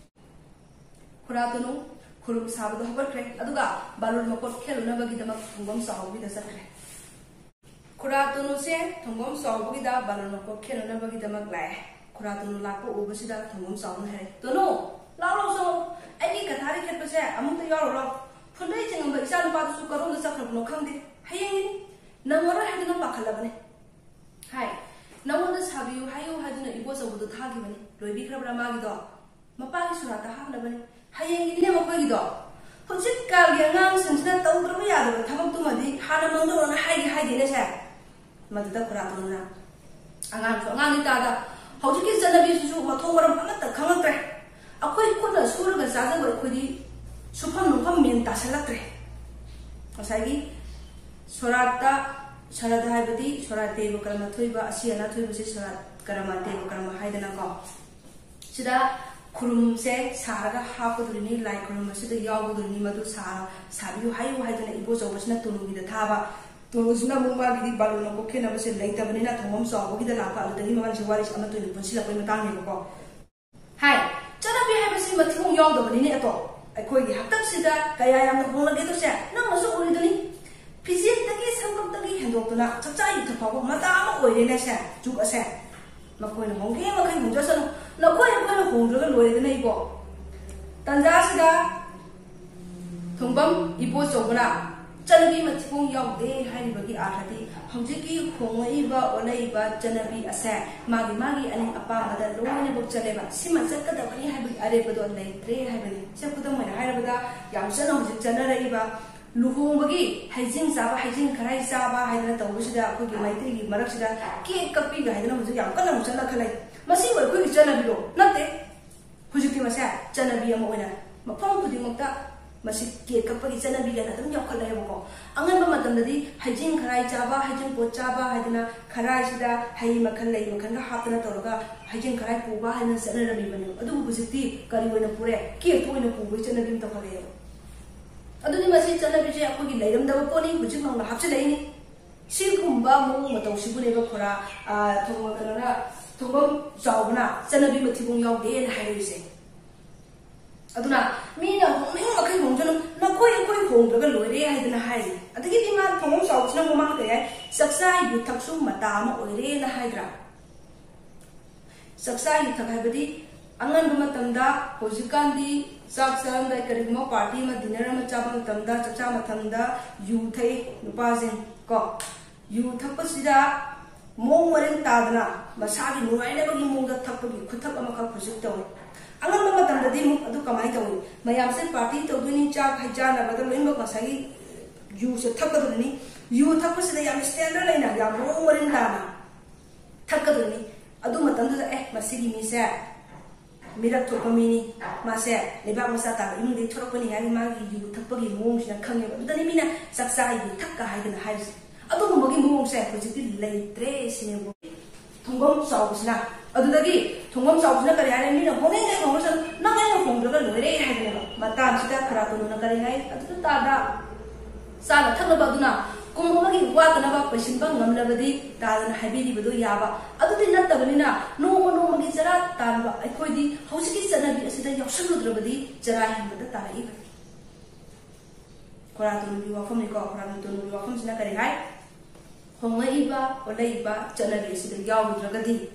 ꯈꯨꯔꯥ ꯇꯣꯅꯨ ꯈꯨꯔꯨꯝ ꯁꯥꯕꯗꯣ ꯍꯧꯒꯠꯈ꯭ꯔꯦ, ꯑꯗꯨꯒ ꯕꯥꯂꯣꯟ ꯃꯀꯣꯛ ꯈꯦꯠꯂꯨꯅꯕꯒꯤꯗꯃꯛ ꯊꯣꯡꯐꯝ ꯆꯥꯎꯕꯒꯤꯗ ꯆꯠꯈ꯭ꯔꯦ꯫ ꯈꯨꯔꯥ ꯇꯣꯅꯨꯁꯦ ꯊꯣꯡꯐꯝ ꯆꯥꯎꯕꯒꯤꯗ ꯕꯥꯂꯣꯟ ꯃꯀꯣꯛ ꯈꯦꯠꯂꯨꯅꯕꯒꯤꯗꯃꯛ ꯂꯥꯛꯑꯦ꯫ ꯈꯨꯔꯥ ꯇꯣꯅꯨ ꯂꯥꯛꯄ ꯎꯕꯁꯤꯗ ꯊꯣꯡꯐꯝ ꯆꯥꯎꯕꯅ ꯍꯥꯏꯔꯦ, "ꯇꯣꯅꯨ, ꯂꯥꯎ ꯂꯥꯎ ꯆꯪꯉꯣ꯫ ꯑꯩꯒꯤ ꯀꯊꯥꯔꯤ ꯈꯦꯠꯄꯁꯦ ꯑꯃꯨꯛꯇ ꯌꯥꯎꯔꯨ ꯂꯥꯎ꯫ ꯐꯨꯟꯗꯩ ꯆꯤꯡꯉꯝꯕ ꯏꯆꯥ ꯅꯨꯄꯥꯗꯨꯁꯨ ꯀꯔꯣꯝꯗ ꯆꯠꯈ꯭ꯔꯕꯅꯣ ꯈꯪꯗꯦ꯫ ꯍꯌꯦꯡꯅꯤ꯫ ꯅꯪꯉꯔꯣꯏ ꯍꯥꯏꯗꯨꯅ ꯄꯥꯈꯠꯂꯕꯅꯦ"꯫ ꯍꯥꯏ, "ꯅꯉꯣꯟꯗ ꯁꯥꯕꯤꯌꯨ ꯍꯥꯏꯌꯨ ꯍꯥꯏꯗꯨꯅ ꯏꯕꯣꯆꯧꯕꯗꯣ ꯊꯥꯈꯤꯕꯅꯤ꯫ ꯂꯣꯏꯕꯤꯈ꯭ꯔꯕ꯭ꯔꯥ ꯃꯥꯒꯤꯗꯣ? ꯃꯄꯥꯒꯤ ꯁꯣꯔꯥꯠꯇ ꯍꯥꯞꯅꯕꯅꯤ꯫ ꯍꯌꯦꯡꯒꯤꯅꯦ ꯃꯈꯣꯏꯒꯤꯗꯣ꯫ ꯍꯧꯖꯤꯛꯀꯥꯟꯒꯤ ꯑꯉꯥꯡꯁꯤꯡꯁꯤꯅ ꯇꯧꯗ꯭ꯔꯕ ꯌꯥꯗꯕ ꯊꯕꯛꯇꯨꯃꯗꯤ ꯍꯥꯟꯅ ꯃꯥꯡꯖꯧꯅꯅ ꯍꯥꯏꯒꯦ ꯍꯥꯏꯗꯦꯅꯦ ꯁꯦ"꯫ ꯃꯗꯨꯗ ꯈꯨꯔꯥ ꯇꯣꯅꯨꯅ, "ꯑꯉꯥꯡꯁꯨ ꯑꯉꯥꯡꯅꯤ ꯇꯥꯗ, ꯍꯧꯖꯤꯛꯀꯤ ꯆꯠꯅꯕꯤꯁꯤꯁꯨ ꯃꯊꯣꯡ ꯃꯔꯝ ꯑꯃꯠꯇ ꯈꯪꯉꯛꯇ꯭ꯔꯦ꯫ ꯑꯩꯈꯣꯏ ꯈꯨꯠꯅ ꯁꯨꯔꯒ ꯆꯥꯖꯕ ꯑꯩꯈꯣꯏꯗꯤ ꯁꯨꯐꯝ ꯅꯣꯝꯐꯝ ꯃꯦꯟ ꯇꯥꯁꯜꯂꯛꯇ꯭ꯔꯦ"꯫ ꯉꯁꯥꯏꯒꯤ ꯁꯣꯔꯥꯠꯇ, ꯁꯔꯗ ꯍꯥꯏꯕꯗꯤ ꯁꯣꯔꯥꯠ ꯗꯦꯕ ꯀꯔꯃ ꯊꯣꯏꯕ, ꯑꯁꯤ ꯑꯅꯥ ꯊꯣꯏꯕꯁꯤ ꯁꯣꯔꯥꯠ ꯀꯔꯃ, ꯗꯦꯕ ꯀꯔꯃ ꯍꯥꯏꯗꯅꯀꯣ꯫ ꯁꯤꯗ ꯈꯨꯔꯨꯝꯁꯦ ꯁꯥꯔꯒ ꯍꯥꯞꯀꯗꯣꯔꯤꯅꯤ, ꯂꯥꯏ ꯈꯨꯔꯨꯝ ꯑꯁꯤꯗ ꯌꯥꯎꯒꯗꯣꯔꯤꯅꯤ, ꯃꯗꯨ ꯁꯥ-, ꯁꯥꯕꯤꯌꯨ ꯍꯥꯏꯌꯨ ꯍꯥꯏꯗꯅ ꯏꯕꯣꯆꯧꯕꯁꯤꯅ ꯇꯣꯅꯨꯒꯤꯗ ꯊꯥꯕ꯫ ꯇꯣꯅꯨꯁꯤꯅ ꯑꯃꯨꯛ ꯃꯥꯒꯤꯗꯤ ꯕꯥꯂꯣꯟ ꯃꯀꯣꯛ ꯈꯦꯠꯅꯕꯁꯦ ꯂꯩꯇꯕꯅꯤꯅ ꯊꯣꯡꯐꯝ ꯆꯥꯎꯕꯒꯤꯗ ꯂꯥꯛꯄ꯫ ꯑꯗꯨꯗꯒꯤ ꯃꯕꯥꯅꯤꯁꯦ ꯋꯥꯔꯤꯁꯦ ꯑꯃꯠꯇ ꯑꯣꯏꯅ ꯄꯨꯟꯁꯤꯜꯂꯛꯄꯩ ꯃꯇꯥꯡꯅꯦꯕꯀꯣ꯫ ꯍꯥꯏ, ꯆꯠꯅꯕꯤ ꯍꯥꯏꯕꯁꯤ ꯃꯊꯤꯕꯣꯡ ꯌꯥꯎꯗꯕꯅꯤꯅꯦ ꯑꯗꯣ꯫ ꯑꯩꯈꯣꯏꯒꯤ ꯍꯥꯛꯇꯛꯁꯤꯗ ꯀꯌꯥ ꯌꯥꯝꯅ ꯍꯣꯡꯂꯒꯦꯗꯣꯁꯦ ꯅꯪꯅꯁꯨ ꯎꯔꯤꯗꯨꯅꯤ꯫ ꯐꯤꯖꯦꯠꯇꯒꯤ ꯁꯝꯕꯨꯛꯇꯒꯤ ꯍꯦꯟꯗꯣꯛꯇꯨꯅ ꯆꯥꯛꯆꯥ ꯌꯨꯊꯛ ꯐꯥꯎꯕ ꯃꯇꯥ ꯑꯃ ꯑꯣꯏꯔꯦꯅꯦ ꯁꯦ, ꯖꯨꯛ ꯑꯁꯦ꯫ ꯃꯈꯣꯏꯅ ꯍꯣꯡꯒꯦ ꯃꯈꯩ ꯍꯣꯡꯖꯁꯅꯨ, ꯅꯈꯣꯏ ꯑꯩꯈꯣꯏꯅ ꯍꯣꯡꯗ꯭ꯔꯒ ꯂꯣꯏꯔꯦꯗꯅ ꯏꯕꯣ꯫ ꯇꯟꯖꯥꯁꯤꯗ ꯊꯣꯡꯕꯝ ꯏꯕꯣꯆꯧꯕꯅ ꯆꯠꯅꯕꯤ ꯃꯊꯤꯕꯣꯡ ꯌꯥꯎꯗꯦ ꯍꯥꯏꯔꯤꯕꯒꯤ ꯑꯥꯔꯊꯗꯤ ꯍꯧꯖꯤꯛꯀꯤ ꯍꯣꯡꯂꯛꯏꯕ ꯑꯣꯜꯂꯛꯏꯕ ꯆꯠꯅꯕꯤ ꯑꯁꯦ ꯃꯥꯒꯤ ꯃꯥꯒꯤ ꯑꯅꯤꯡ ꯑꯄꯥꯝꯕꯗ ꯂꯣꯏꯅꯃꯛ ꯆꯠꯂꯦꯕ, ꯁꯤꯃ ꯆꯠꯀꯗꯕꯅꯤ ꯍꯥꯏꯕꯒꯤ ꯑꯔꯦꯞꯄꯗꯣ ꯂꯩꯇ꯭ꯔꯦ ꯍꯥꯏꯕꯅꯤ꯫ ꯁꯦ, ꯈꯨꯗꯝ ꯑꯣꯏꯅ ꯍꯥꯏꯔꯕꯗ, ꯌꯥꯝ ꯆꯠꯅ ꯍꯧꯖꯤꯛ ꯆꯠꯅꯔꯛꯏꯕ ꯂꯨꯍꯣꯡꯕꯒꯤ ꯍꯩꯖꯤꯡ ꯆꯥꯕ, ꯍꯩꯖꯤꯡ ꯈꯔꯥꯏ ꯆꯥꯕ ꯍꯥꯏꯗꯅ ꯇꯧꯕꯁꯤꯗ, ꯑꯩꯈꯣꯏꯒꯤ ꯃꯩꯇꯩꯒꯤ ꯃꯔꯛꯁꯤꯗ ꯀꯦꯛ ꯀꯛꯄꯤꯒ ꯍꯥꯏꯗꯅ ꯍꯧꯖꯤꯛ ꯌꯥꯝ ꯀꯟꯅ ꯑꯃꯨꯛ ꯆꯠꯅꯈꯠꯂꯛꯏ꯫ ꯃꯁꯤꯕꯨ ꯑꯩꯈꯣꯏꯒꯤ ꯆꯠꯅꯕꯤꯔꯣ? ꯅꯠꯇꯦ꯫ ꯍꯧꯖꯤꯛꯇꯤ ꯃꯁꯦ ꯆꯠꯅꯕꯤ ꯑꯃ ꯑꯣꯏꯅ ꯃꯐꯝ ꯈꯨꯗꯤꯡꯃꯛꯇ ꯃꯁꯤ ꯀꯦꯛ ꯀꯛꯄꯒꯤ ꯆꯠꯅꯕꯤ ꯀꯥꯏꯅ ꯑꯗꯨꯝ ꯌꯥꯎꯈꯠꯂꯛꯑꯦꯕꯀꯣ꯫ ꯑꯉꯟꯕ ꯃꯇꯝꯗꯗꯤ ꯍꯩꯖꯤꯡ ꯈꯔꯥꯏ ꯆꯥꯕ, ꯍꯩꯖꯤꯡ ꯄꯣꯠ ꯆꯥꯕ ꯍꯥꯏꯗꯅ ꯈꯔꯥꯏꯁꯤꯗ ꯍꯩ ꯃꯈꯜ, ꯂꯩ ꯃꯈꯜꯒ ꯍꯥꯞꯇꯅ ꯇꯧꯔꯒ ꯍꯩꯖꯤꯡ ꯈꯔꯥꯏ ꯄꯨꯕ ꯍꯥꯏꯗꯅ ꯆꯠꯅꯔꯝꯃꯤꯕꯅꯦꯕ꯫ ꯑꯗꯨꯕꯨ ꯍꯧꯖꯤꯛꯇꯤ ꯀꯔꯤ ꯑꯣꯏꯅ ꯄꯨꯔꯦ? ꯀꯦꯛꯇ ꯑꯣꯏꯅ ꯄꯨꯕꯒꯤ ꯆꯠꯅꯕꯤ ꯑꯃ ꯇꯧꯈꯠꯂꯛꯑꯦꯕ꯫ ꯑꯗꯨꯗꯤ ꯃꯁꯤ ꯆꯠꯅꯕꯤꯁꯦ ꯑꯩꯈꯣꯏꯒꯤ ꯂꯩꯔꯝꯗꯕ ꯄꯣꯠꯅꯤ, ꯍꯧꯖꯤꯛ ꯅꯧꯅ ꯍꯥꯞꯆꯤꯜꯂꯛꯏꯅꯤ꯫ ꯁꯤꯒꯨꯝꯕ ꯃꯑꯣꯡ ꯃꯇꯧꯁꯤꯕꯨꯅꯦꯕ ꯈꯣꯔꯥ, ꯑ, ꯊꯣꯡ-, ꯀꯩꯅꯣꯅ, ꯊꯣꯡꯕꯝ ꯆꯥꯎꯕꯅ ꯆꯠꯅꯕꯤ ꯃꯊꯤꯕꯣꯡ ꯌꯥꯎꯗꯦꯅ ꯍꯥꯏꯔꯛꯏꯁꯦ꯫ ꯑꯗꯨꯅ ꯃꯤꯅ ꯍꯣꯡꯅꯤꯡ ꯃꯈꯩ ꯍꯣꯡꯖꯅꯨ, ꯅꯈꯣꯏ ꯑꯩꯈꯣꯏ ꯍꯣꯡꯗ꯭ꯔꯒ ꯂꯣꯏꯔꯦ ꯍꯥꯏꯗꯅ ꯍꯥꯏꯔꯤ꯫ ꯑꯗꯒꯤꯗꯤ ꯃꯥ ꯊꯣꯡꯕꯝ ꯆꯥꯎꯕꯁꯤꯅ ꯑꯃꯨꯛ ꯃꯥꯅ ꯀꯩ ꯍꯥꯏ? "ꯆꯥꯛꯆꯥ ꯌꯨꯊꯛꯁꯨ ꯃꯇꯥ ꯑꯃ ꯑꯣꯏꯔꯦꯅ" ꯍꯥꯏꯗ꯭ꯔꯥ? ꯆꯥꯛꯆꯥ ꯌꯨꯊꯛ ꯍꯥꯏꯕꯗꯤ ꯑꯉꯟꯕ ꯃꯇꯝꯗ, ꯍꯧꯖꯤꯛꯀꯥꯟꯗꯤ ꯆꯥꯛ ꯆꯥꯔꯝꯗꯥꯏ, ꯀꯔꯤꯒꯨꯝꯕ ꯄꯥꯔꯇꯤ ꯑꯃ, ꯗꯤꯅꯔ ꯑꯃ ꯆꯥꯕ ꯃꯇꯝꯗ, ꯆꯥꯛꯆꯥ ꯃꯇꯝꯗ ꯌꯨ ꯊꯛꯏ ꯅꯨꯄꯥꯁꯤꯡ ꯀꯣ꯫ ꯌꯨ ꯊꯛꯄꯁꯤꯗ ꯃꯑꯣꯡ ꯃꯔꯤꯟ ꯇꯥꯗꯅ ꯃꯁꯥꯒꯤ ꯅꯨꯡꯉꯥꯏꯅꯕꯒꯤ ꯃꯑꯣꯡꯗ ꯊꯛꯄꯒꯤ ꯈꯨꯊꯛ ꯑꯃꯈꯛ ꯍꯧꯖꯤꯛ ꯇꯧꯏ꯫ ꯑꯉꯟꯕ ꯃꯇꯝꯗꯗꯤ ꯑꯃꯨꯛ ꯑꯗꯨ ꯀꯃꯥꯏꯅ ꯇꯧꯏ? ꯃꯌꯥꯝꯁꯦ ꯄꯥꯔꯇꯤ ꯇꯧꯗꯣꯏꯅꯤ, ꯆꯥꯛ ꯍꯩ ꯆꯥꯅꯕꯗ ꯂꯣꯏꯅꯃꯛ ꯉꯁꯥꯏꯒꯤ ꯌꯨꯁꯦ ꯊꯛꯀꯗꯣꯏꯅꯤ꯫ ꯌꯨ ꯊꯛꯄꯁꯤꯗ ꯌꯥꯝ ꯁ꯭ꯇꯦꯟꯗꯔ ꯂꯩꯅ, ꯌꯥꯝ ꯃꯑꯣꯡ ꯃꯔꯤꯟ ꯇꯥꯅ ꯊꯛꯀꯗꯣꯏꯅꯤ꯫ ꯑꯗꯨ ꯃꯇꯝꯗꯨꯗ, "ꯑꯦ, ꯃꯁꯤꯒꯤ ꯃꯤꯁꯦ ꯃꯤꯔꯛ ꯊꯣꯛꯄ ꯃꯤꯅꯤ, ꯃꯥꯁꯦ ꯂꯩꯕꯥꯛ ꯃꯆꯥ ꯇꯥꯕ ꯏꯃꯨꯡꯗꯒꯤ ꯊꯣꯛꯂꯛꯄꯅꯤ" ꯍꯥꯏꯅ ꯃꯥꯒꯤ ꯌꯨ ꯊꯛꯄꯒꯤ ꯃꯑꯣꯡꯁꯤꯅ ꯈꯪꯉꯦꯕ꯫ ꯑꯗꯨꯗꯅꯤ ꯃꯤꯅ "ꯆꯥꯛꯆꯥ ꯌꯨ ꯊꯛꯀ" ꯍꯥꯏꯗꯅ ꯍꯥꯏꯔꯤꯁꯦ꯫ ꯑꯗꯨꯒꯨꯝꯕꯒꯤ ꯃꯑꯣꯡꯁꯦ ꯍꯧꯖꯤꯛꯇꯤ ꯂꯩꯇ꯭ꯔꯦ ꯁꯤꯅꯦꯕ꯫ ꯊꯣꯡꯕꯝ ꯆꯥꯎꯕꯁꯤꯅ, ꯑꯗꯨꯗꯒꯤ ꯊꯣꯡꯕꯝ ꯆꯥꯎꯕꯁꯤꯅ ꯀꯔꯤ ꯍꯥꯏꯔꯦ? "ꯃꯤꯅ ꯍꯣꯡꯅꯤꯡꯗꯦ ꯍꯣꯡꯉꯁꯅꯨ, ꯅꯪ ꯑꯩꯅ ꯍꯣꯡꯗ꯭ꯔꯒ ꯂꯣꯏꯔꯦ" ꯍꯥꯏꯕꯅꯦꯕ꯫ ꯃꯇꯥꯡꯁꯤꯗ ꯈꯣꯔꯥ ꯇꯣꯅꯨꯅ ꯀꯔꯤ ꯍꯥꯏ? "ꯑꯗꯨꯗ ꯇꯥꯗ ꯆꯥꯅ ꯊꯛꯅꯕ ꯑꯗꯨꯅ ꯀꯨꯝ ꯑꯃꯒꯤ ꯋꯥꯠꯇꯅꯕ ꯄꯩꯁꯤꯟꯕ ꯉꯝꯂꯕꯗꯤ" ꯇꯥꯗꯅ ꯍꯥꯏꯕꯤꯔꯤꯕꯗꯣ ꯌꯥꯕ꯫ ꯑꯗꯨꯗꯤ ꯅꯠꯇꯕꯅꯤꯅ, ꯅꯣꯡꯃ ꯅꯣꯡꯃꯒꯤ ꯆꯔꯥ ꯇꯥꯟꯕ ꯑꯩꯈꯣꯏꯗꯤ ꯍꯧꯖꯤꯛꯀꯤ ꯆꯠꯅꯕꯤ ꯑꯁꯤꯗ ꯌꯥꯎꯁꯜꯂꯨꯗ꯭ꯔꯕꯗꯤ ꯆꯔꯥ ꯍꯦꯟꯕꯗ ꯇꯥꯔꯛꯏꯕꯅꯤ꯫ ꯈꯣꯔꯥ ꯇꯣꯅꯨꯒꯤ ꯋꯥꯐꯝꯅꯤꯀꯣ꯫ ꯈꯣꯔꯥ ꯇꯣꯅꯨꯒꯤ ꯋꯥꯐꯝꯁꯤꯅ ꯀꯔꯤ ꯍꯥꯏ? "ꯍꯣꯡꯂꯛꯏꯕ, ꯑꯣꯜꯂꯛꯏꯕ ꯆꯠꯅꯕꯤ ꯑꯁꯤꯗ ꯌꯥꯎꯔꯨꯗ꯭ꯔꯒꯗꯤ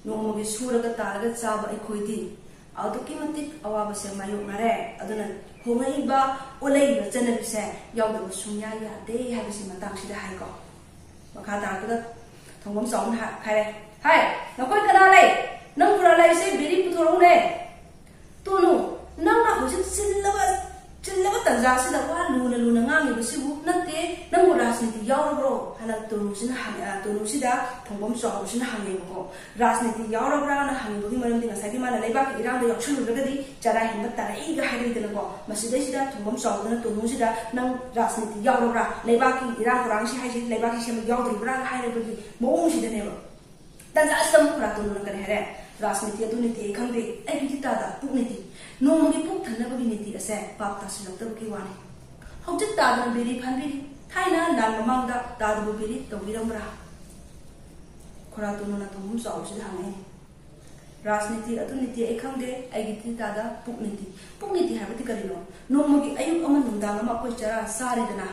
ꯅꯣꯡꯃꯒꯤ ꯁꯨꯔꯒ ꯇꯥꯔꯒ ꯆꯥꯕ ꯑꯩꯈꯣꯏꯗꯤ ꯑꯗꯨꯛꯀꯤ ꯃꯇꯤꯛ ꯑꯋꯥꯕꯁꯦ ꯃꯥꯌꯣꯛꯅꯔꯦ꯫ ꯑꯗꯨꯅ ꯍꯣꯡꯉꯛꯏꯕ ꯑꯣꯜꯂꯛꯏꯕ ꯆꯠꯅꯕꯤꯁꯦ ꯌꯥꯎꯗꯕ ꯁꯨꯡꯌꯥ ꯌꯥꯗꯦ ꯍꯥꯏꯕꯁꯤ ꯃꯇꯥꯡꯁꯤꯗ ꯍꯥꯏꯀꯣ꯫ ꯃꯈꯥ ꯇꯥꯔꯛꯄꯗ ꯊꯣꯡꯕꯝ ꯆꯥꯎꯅ ꯍꯥꯏ- ꯍꯥꯏꯔꯦ, "ꯍꯥꯏ, ꯅꯈꯣꯏ ꯀꯅꯥ ꯂꯩ? ꯅꯪ ꯈꯨꯔꯥ ꯂꯩꯁꯦ ꯕꯤꯔꯤ ꯄꯨꯊꯣꯔꯛꯎꯅꯦ꯫ ꯇꯣꯅꯨ, ꯅꯪꯅ ꯍꯧꯖꯤꯛ ꯆꯤꯜꯂꯕ ꯆꯤꯜꯂꯕ ꯇꯟꯖꯥꯁꯤꯗ ꯋꯥ ꯂꯨꯅ ꯂꯨꯅ ꯉꯥꯡꯉꯤꯕꯁꯤꯕꯨ ꯅꯠꯇꯦ, ꯅꯪꯕꯨ ꯔꯥꯖꯅꯤꯇꯤ ꯌꯥꯎꯔꯕ꯭ꯔꯣ?" ꯍꯥꯏꯅ ꯇꯣꯅꯨꯁꯤꯅ ꯍꯪ- ꯑ, ꯇꯣꯅꯨꯁꯤꯗ ꯊꯣꯡꯕꯝ ꯆꯥꯎꯕꯁꯤꯅ ꯍꯪꯉꯦꯕꯀꯣ꯫ ꯔꯥꯖꯅꯤꯇꯤ ꯌꯥꯎꯔꯕ꯭ꯔꯥꯅ ꯍꯪꯉꯤꯕꯒꯤ ꯃꯔꯝꯗꯤ ꯉꯁꯥꯏꯒꯤ ꯃꯥꯅ ꯂꯩꯕꯥꯛꯀꯤ ꯏꯔꯥꯡꯗ ꯌꯥꯎꯁꯜꯂꯨꯔꯒꯗꯤ ꯆꯔꯥ ꯍꯦꯟꯕ ꯇꯥꯔꯛꯏꯒ ꯍꯥꯏꯔꯛꯏꯗꯅꯀꯣ꯫ ꯃꯁꯤꯗꯩꯁꯤꯗ ꯊꯣꯡꯕꯝ ꯆꯥꯎꯕꯗꯨꯅ ꯇꯣꯅꯨꯁꯤꯗ, "ꯅꯪ ꯔꯥꯖꯅꯤꯇꯤ ꯌꯥꯎꯔꯕ꯭ꯔꯥ? ꯂꯩꯕꯥꯛꯀꯤ ꯏꯔꯥꯡ ꯊꯧꯔꯥꯡꯁꯤ ꯍꯥꯏꯁꯤ ꯂꯩꯕꯥꯛꯀꯤ ꯁꯦꯝꯕ ꯌꯥꯎꯗ꯭ꯔꯤꯕ꯭ꯔꯥ?" ꯍꯥꯏꯔꯕꯒꯤ ꯃꯑꯣꯡꯁꯤꯗꯅꯦꯕ꯫ ꯇꯟꯖꯥꯁꯤꯗ ꯑꯃꯨꯛ ꯈꯨꯔꯥ ꯇꯣꯅꯨꯅ ꯀꯔꯤ ꯍꯥꯏꯔꯦ? "ꯔꯥꯖꯅꯤꯇꯤ ꯑꯗꯨ ꯅꯤꯇꯤ ꯑꯩ ꯈꯪꯗꯦ, ꯑꯩꯒꯤꯗꯤ ꯇꯥꯗ ꯄꯨꯛ ꯅꯤꯇꯤ, ꯅꯣꯡꯃꯒꯤ ꯄꯨꯛ ꯊꯟꯅꯕꯒꯤ ꯅꯤꯇꯤ ꯑꯁꯦ ꯄꯥꯞ ꯇꯥꯁꯤꯜꯂꯛꯇꯕꯒꯤ ꯋꯥꯅꯤ꯫ ꯍꯧꯖꯤꯛ ꯇꯥꯗꯅ ꯕꯤꯔꯤ ꯐꯟꯕꯤꯔꯤ, ꯊꯥꯏꯅ ꯂꯥꯟ ꯃꯃꯥꯡꯗ ꯇꯥꯗꯕꯨ ꯕꯤꯔꯤ ꯇꯧꯕꯤꯔꯝꯕ꯭ꯔꯥ?" ꯈꯨꯔꯥ ꯇꯣꯅꯨꯅ ꯊꯣꯡꯕꯝ ꯆꯥꯎꯕꯁꯤꯗ ꯍꯪꯉꯦ꯫ "ꯔꯥꯖꯅꯤꯇꯤ ꯑꯗꯨ ꯅꯤꯇꯤ ꯑꯩ ꯈꯪꯗꯦ, ꯑꯩꯒꯤꯗꯤ ꯇꯥꯗ ꯄꯨꯛ ꯅꯤꯇꯤ꯫ ꯄꯨꯛ ꯅꯤꯇꯤ ꯍꯥꯏꯕꯗꯤ ꯀꯔꯤꯅꯣ? ꯅꯣꯡꯃꯒꯤ ꯑꯌꯨꯛ ꯑꯃ ꯅꯨꯡꯗꯥꯡ ꯑꯃ ꯑꯩꯈꯣꯏ ꯆꯔꯥ ꯆꯥꯔꯤꯗꯅ,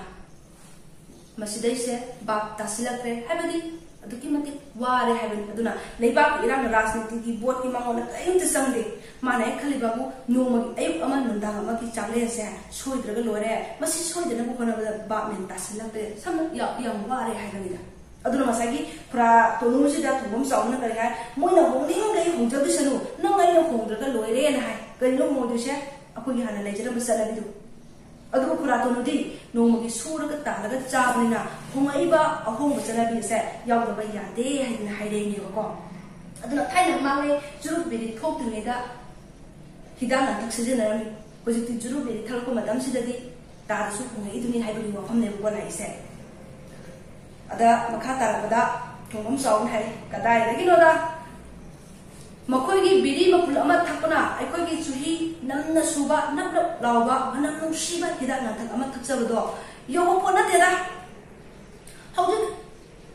ꯃꯁꯤꯗꯩꯁꯦ ꯕꯥꯞ ꯇꯥꯁꯤꯜꯂꯛꯇ꯭ꯔꯦ, ꯍꯥꯏꯕꯗꯤ ꯑꯗꯨꯛꯀꯤ ꯃꯇꯤꯛ ꯋꯥꯔꯦ ꯍꯥꯏꯕꯅꯤ꯫ ꯑꯗꯨꯅ ꯂꯩꯕꯥꯛꯀꯤ ꯏꯔꯥꯡꯅ ꯔꯥꯖꯅꯤꯇꯤꯒꯤ ꯕꯣꯠꯀꯤ ꯃꯉꯣꯟꯗ ꯀꯔꯤꯝꯇ ꯆꯪꯗꯦ꯫ ꯃꯥꯅ ꯍꯦꯛ ꯈꯜꯂꯤꯕꯕꯨ ꯅꯣꯡꯃꯒꯤ ꯑꯌꯨꯛ ꯑꯃ ꯅꯨꯡꯗꯥꯡ ꯑꯃꯒꯤ ꯆꯥꯛꯂꯦꯟꯁꯦ ꯁꯣꯏꯗ꯭ꯔꯒ ꯂꯣꯏꯔꯦ, ꯃꯁꯤ ꯁꯣꯏꯗꯅꯕ ꯍꯣꯠꯅꯕꯗ ꯕꯥꯞ ꯃꯦꯟ ꯇꯥꯁꯤꯜꯂꯛꯇ꯭ꯔꯦ, ꯁꯝꯅ ꯌꯥꯝ, ꯌꯥꯝ ꯋꯥꯔꯦ ꯍꯥꯏꯕꯅꯤꯗ"꯫ ꯑꯗꯨꯅ ꯉꯁꯥꯏꯒꯤ ꯈꯨꯔꯥ ꯇꯣꯅꯨꯁꯤꯗ ꯊꯣꯡꯕꯝ ꯆꯥꯎꯕꯅ ꯀꯔꯤ ꯍꯥꯏ? "ꯃꯣꯏꯅ ꯍꯣꯡꯅꯤꯡꯈꯩ ꯍꯣꯡꯖꯈꯤꯁꯅꯨ, ꯅꯪ ꯑꯩꯅ ꯍꯣꯡꯗ꯭ꯔꯒ ꯂꯣꯏꯔꯦꯅ" ꯍꯥꯏ꯫ ꯀꯔꯤꯅꯣ ꯍꯣꯡꯉꯣꯏꯗꯣꯏꯁꯦ? ꯑꯩꯈꯣꯏꯒꯤ ꯍꯥꯟꯅ ꯂꯩꯖꯔꯝꯕ ꯆꯠꯅꯕꯤꯗꯨ꯫ ꯑꯗꯨꯕꯨ ꯈꯨꯔꯥ ꯇꯣꯅꯨꯗꯤ ꯅꯣꯡꯃꯒꯤ ꯁꯨꯔꯒ ꯇꯥꯜꯂꯒ ꯆꯥꯕꯅꯤꯅ ꯍꯣꯡꯉꯛꯏꯕ ꯑꯍꯣꯡꯕ ꯆꯠꯅꯕꯤ ꯑꯁꯦ ꯌꯥꯎꯗꯕ ꯌꯥꯗꯦ ꯍꯥꯏꯗꯅ ꯍꯥꯏꯔꯛꯏꯅꯦꯕꯀꯣ꯫ ꯑꯗꯨꯅ ꯊꯥꯏꯅ ꯃꯃꯥꯡꯉꯩ ꯆꯨꯔꯨꯞ ꯕꯤꯔꯤ ꯊꯣꯛꯇ꯭ꯔꯤꯉꯩꯗ ꯍꯤꯗꯥꯛ ꯂꯥꯡꯊꯛ ꯁꯤꯖꯤꯟꯅꯔꯝꯃꯤ꯫ ꯍꯧꯖꯤꯛꯇꯤ ꯆꯨꯔꯨꯞ ꯕꯤꯔꯤ ꯊꯛꯂꯛꯄ ꯃꯇꯝꯁꯤꯗꯗꯤ ꯇꯥꯗꯁꯨ ꯍꯣꯡꯉꯛꯏꯗꯨꯅꯤ ꯍꯥꯏꯕꯒꯤ ꯋꯥꯐꯝꯅꯦꯕꯀꯣ ꯂꯥꯛꯏꯁꯦ꯫ ꯑꯗ ꯃꯈꯥ ꯇꯥꯔꯛꯄꯗ ꯊꯣꯡꯕꯝ ꯆꯥꯎꯅ ꯍꯥꯏ, "ꯀꯗꯥꯏꯗꯒꯤꯅꯣꯗ ꯃꯈꯣꯏꯒꯤ ꯕꯤꯔꯤ ꯃꯄꯨꯜ ꯑꯃ ꯊꯛꯄꯅ ꯑꯩꯈꯣꯏꯒꯤ ꯆꯨꯍꯤ ꯅꯝꯅ ꯁꯨꯕ, ꯅꯞ ꯅꯞ ꯂꯥꯎꯕ, ꯃꯅꯝ ꯅꯨꯡꯁꯤꯕ ꯍꯤꯗꯥꯛ ꯂꯥꯡꯊꯛ ꯑꯃ ꯊꯛꯆꯕꯗꯣ ꯌꯧꯕ ꯄꯣꯠ ꯅꯠꯇꯦꯗ꯫ ꯍꯧꯖꯤꯛ,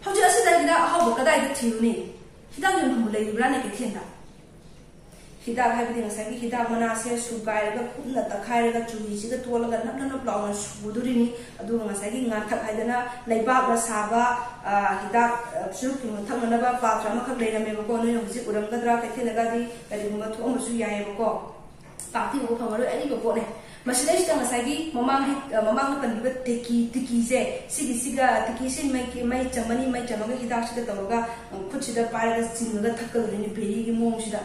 ꯍꯧꯖꯤꯛ ꯑꯁꯤꯗ ꯍꯤꯗꯥꯛ ꯑꯍꯥꯎꯕ ꯀꯗꯥꯏꯗ ꯊꯤꯔꯨꯅꯤ? ꯍꯤꯗꯥꯛ ꯌꯣꯟꯐꯝꯕꯨ ꯂꯩꯔꯤꯕ꯭ꯔꯥꯅꯦ ꯀꯩꯊꯦꯜꯗ?" ꯍꯤꯗꯥꯛ ꯍꯥꯏꯕꯗꯤ ꯉꯁꯥꯏꯒꯤ ꯍꯤꯗꯥꯛ ꯃꯅꯥꯁꯦ ꯁꯨꯒꯥꯏꯔꯒ ꯀꯨꯞꯅ ꯇꯛꯈꯥꯏꯔꯒ ꯆꯨꯍꯤꯁꯤꯒ ꯇꯣꯠꯂꯒ ꯅꯞ ꯅꯞ ꯅꯞ ꯂꯥꯎꯅ ꯁꯨꯗꯣꯔꯤꯅꯤ꯫ ꯑꯗꯨꯒ ꯉꯁꯥꯏꯒꯤ ꯉꯥꯡꯊꯛ ꯍꯥꯏꯗꯅ ꯂꯩꯕꯥꯛꯅ ꯁꯥꯕ, ꯑ, ꯍꯤꯗꯥꯛ, ꯑ, ꯆꯨꯔꯨꯞꯀꯨꯝꯕ ꯊꯛꯅꯅꯕ ꯄꯥꯇ꯭ꯔ ꯑꯃꯈꯛ ꯂꯩꯔꯝꯃꯦꯕꯀꯣ꯫ ꯅꯣꯏꯅ ꯍꯧꯖꯤꯛ ꯎꯔꯝꯒꯗ꯭ꯔꯥ, ꯀꯩꯊꯦꯜꯗꯒꯗꯤ ꯀꯔꯤꯒꯨꯝꯕ ꯊꯣꯛꯑꯝꯕꯁꯨ ꯌꯥꯏꯌꯦꯕꯀꯣ꯫ ꯄꯥꯛꯇꯤ ꯎꯕ ꯐꯪꯉꯔꯣꯏ, ꯑꯔꯤꯕ ꯄꯣꯠꯅꯦ꯫ ꯃꯁꯤꯗꯩꯁꯤꯗ ꯉꯁꯥꯏꯒꯤ ꯃꯃꯥꯡꯒꯤ, ꯑ, ꯃꯃꯥꯡꯗ ꯄꯟꯈꯤꯕ ꯇꯦꯀꯤ, ꯇꯤꯀꯤꯁꯦ, ꯁꯤꯒꯤꯁꯤꯒ, ꯇꯤꯀꯤꯁꯤ ꯃꯩ, ꯃꯩ ꯆꯪꯒꯅꯤ, ꯃꯩ ꯆꯪꯉꯒ ꯍꯤꯗꯥꯛꯁꯤꯗ ꯇꯧꯔꯒ, ꯑ, ꯈꯨꯠꯁꯤꯗ ꯄꯥꯏꯔꯒ ꯆꯤꯡꯉꯒ ꯊꯛꯀꯗꯣꯏꯅꯤ, ꯕꯦꯔꯤꯒꯤ ꯃꯑꯣꯡꯁꯤꯗ꯫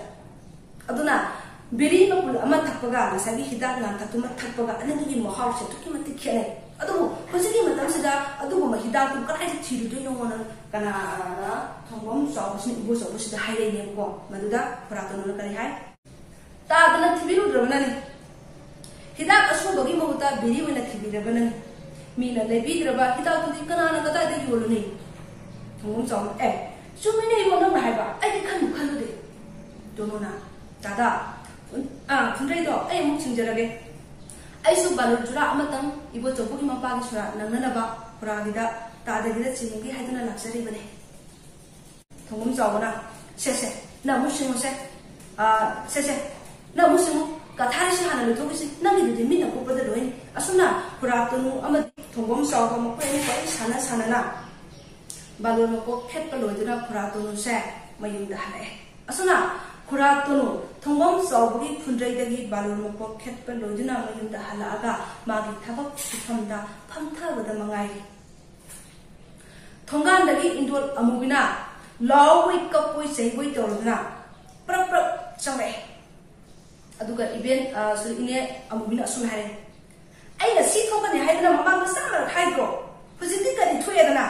ꯑꯗꯨꯅ ꯕꯦꯔꯤ ꯃꯄꯨꯜ ꯑꯃ ꯊꯛꯄꯒ ꯉꯁꯥꯏꯒꯤ ꯍꯤꯗꯥꯛ ꯂꯥꯡꯊꯛꯇꯨꯃ ꯊꯛꯄꯒ ꯑꯅꯤꯗꯨꯒꯤ ꯃꯍꯥꯎꯁꯦ ꯑꯗꯨꯛꯀꯤ ꯃꯇꯤꯛ ꯈꯦꯠꯅꯩ꯫ ꯑꯗꯨꯕꯨ ꯍꯧꯖꯤꯛꯀꯤ ꯃꯇꯝꯁꯤꯗ ꯑꯗꯨꯒꯨꯝꯕ ꯍꯤꯗꯥꯛꯇꯨ ꯀꯗꯥꯏꯗ ꯊꯤꯔꯨꯗꯣꯏꯅꯣꯅ ꯀꯅꯥꯅ ꯊꯣꯡꯕꯝ ꯆꯥꯎꯕꯁꯤꯅ ꯏꯕꯣꯆꯧꯕꯁꯤꯗ ꯍꯥꯏꯔꯛꯏꯅꯦꯕꯀꯣ꯫ ꯃꯗꯨꯗ ꯈꯨꯔꯥ ꯇꯣꯅꯨꯅ ꯀꯔꯤ ꯍꯥꯏ? ꯇꯥꯗꯅ ꯊꯤꯕꯤꯔꯨꯗ꯭ꯔꯕꯅꯅꯤ꯫ ꯍꯤꯗꯥꯛ ꯑꯁꯨꯕꯒꯤ ꯃꯍꯨꯠꯇ ꯕꯤꯔꯤ ꯑꯣꯏꯅ ꯊꯤꯕꯤꯔꯕꯅꯅꯤ꯫ ꯃꯤꯅ ꯂꯩꯕꯤꯗ꯭ꯔꯕ ꯍꯤꯗꯥꯛꯇꯨꯗꯤ ꯀꯅꯥꯅ ꯀꯗꯥꯏꯗ ꯌꯣꯜꯂꯨꯅꯤ? ꯊꯣꯡꯕꯝ ꯆꯥꯎꯕ, ꯑꯦ, ꯆꯨꯝꯃꯤꯅꯦ ꯏꯕꯣ ꯅꯪꯅ ꯍꯥꯏꯕ, ꯑꯩꯗꯤ ꯈꯟꯕꯨ ꯈꯜꯂꯨꯗꯦ꯫ ꯇꯣꯅꯨꯅ, ꯇꯥꯗ, ꯐꯨꯟ-, ꯑꯥ, ꯐꯨꯟꯗ꯭ꯔꯩꯗꯣ ꯑꯩ ꯑꯃꯨꯛ ꯁꯤꯡꯖꯔꯒꯦ꯫ ꯑꯩꯁꯨ ꯕꯥꯂꯨꯔ ꯆꯨꯔꯥ ꯑꯃꯇꯪ ꯏꯕꯣꯆꯧꯕꯒꯤ ꯃꯄꯥꯒꯤ ꯁꯨꯔꯥ ꯅꯪꯅꯅꯕ ꯈꯨꯔꯥꯒꯤꯗ ꯇꯥꯗꯒꯤꯗ ꯆꯤꯡꯉꯨꯒꯦ ꯍꯥꯏꯗꯨꯅ ꯂꯥꯛꯆꯔꯤꯕꯅꯦ꯫ ꯊꯣꯡꯕꯝ ꯆꯥꯎꯕꯅ, "ꯁꯦ, ꯁꯦ, ꯅꯪ ꯑꯃꯨꯛ ꯁꯤꯡꯉꯨꯁꯦ꯫ ꯑꯥ, ꯁꯦ, ꯁꯦ, ꯅꯪ ꯑꯃꯨꯛ ꯁꯤꯡꯉꯨ꯫ ꯀꯊꯥꯔꯤꯁꯤ ꯍꯥꯟꯅ ꯂꯣꯏꯊꯣꯛꯈꯤꯁꯤ꯫ ꯅꯪꯒꯤꯗꯨꯗꯤ ꯃꯤꯠꯅ ꯀꯨꯞꯄꯗ ꯂꯣꯏꯅꯤ꯫" ꯑꯁꯨꯝꯅ ꯈꯨꯔꯥ ꯇꯣꯅꯨ ꯑꯃꯗꯤ ꯊꯣꯡꯕꯝ ꯆꯥꯎꯕ ꯃꯈꯣꯏ ꯑꯅꯤ ꯋꯥꯔꯤ ꯁꯥꯟꯅ ꯁꯥꯟꯅꯅ ꯕꯥꯂꯣꯔ ꯃꯀꯣꯛ ꯈꯦꯠꯄ ꯂꯣꯏꯗꯨꯅ ꯈꯨꯔꯥ ꯇꯣꯅꯨꯁꯦ ꯃꯌꯨꯝꯗ ꯍꯜꯂꯛꯑꯦ꯫ ꯑꯁꯨꯝꯅ ꯈꯨꯔꯥ ꯇꯣꯅꯨ ꯊꯣꯡꯕꯝ ꯆꯥꯎꯕꯒꯤ ꯐꯨꯟꯗ꯭ꯔꯩꯗꯒꯤ ꯕꯥꯂꯣꯔ ꯃꯀꯣꯛ ꯈꯦꯠꯄ ꯂꯣꯏꯗꯨꯅ ꯃꯌꯨꯝꯗ ꯍꯜꯂꯛꯑꯒ ꯃꯥꯒꯤ ꯊꯕꯛ ꯁꯨꯐꯝꯗ ꯐꯝꯊꯕꯗ ꯃꯉꯥꯏꯔꯤ꯫ ꯊꯣꯡꯒꯥꯟꯗꯒꯤ ꯏꯟꯗꯣꯜ ꯑꯃꯨꯕꯤꯅ ꯂꯥꯎꯕꯣꯏ ꯀꯞꯄꯣꯏ ꯆꯩꯕꯣꯏ ꯇꯧꯔꯗꯨꯅ ꯄ꯭ꯔꯞ ꯄ꯭ꯔꯞ ꯆꯪꯂꯛꯑꯦ꯫ ꯑꯗꯨꯒ ꯏꯕꯦꯟ, ꯑ, ꯁꯣꯔꯤ, ꯏꯅꯦ ꯑꯃꯨꯕꯤꯅ ꯑꯁꯨꯝ ꯍꯥꯏꯔꯦ, "ꯑꯩꯅ ꯁꯤ ꯊꯣꯛꯀꯅꯤ ꯍꯥꯏꯗꯅ ꯃꯃꯥꯡꯗ ꯆꯥꯝꯃꯔꯛ ꯍꯥꯏꯗ꯭ꯔꯣ? ꯍꯧꯖꯤꯛꯇꯤ ꯀꯔꯤ ꯊꯣꯛꯑꯦꯗꯅ?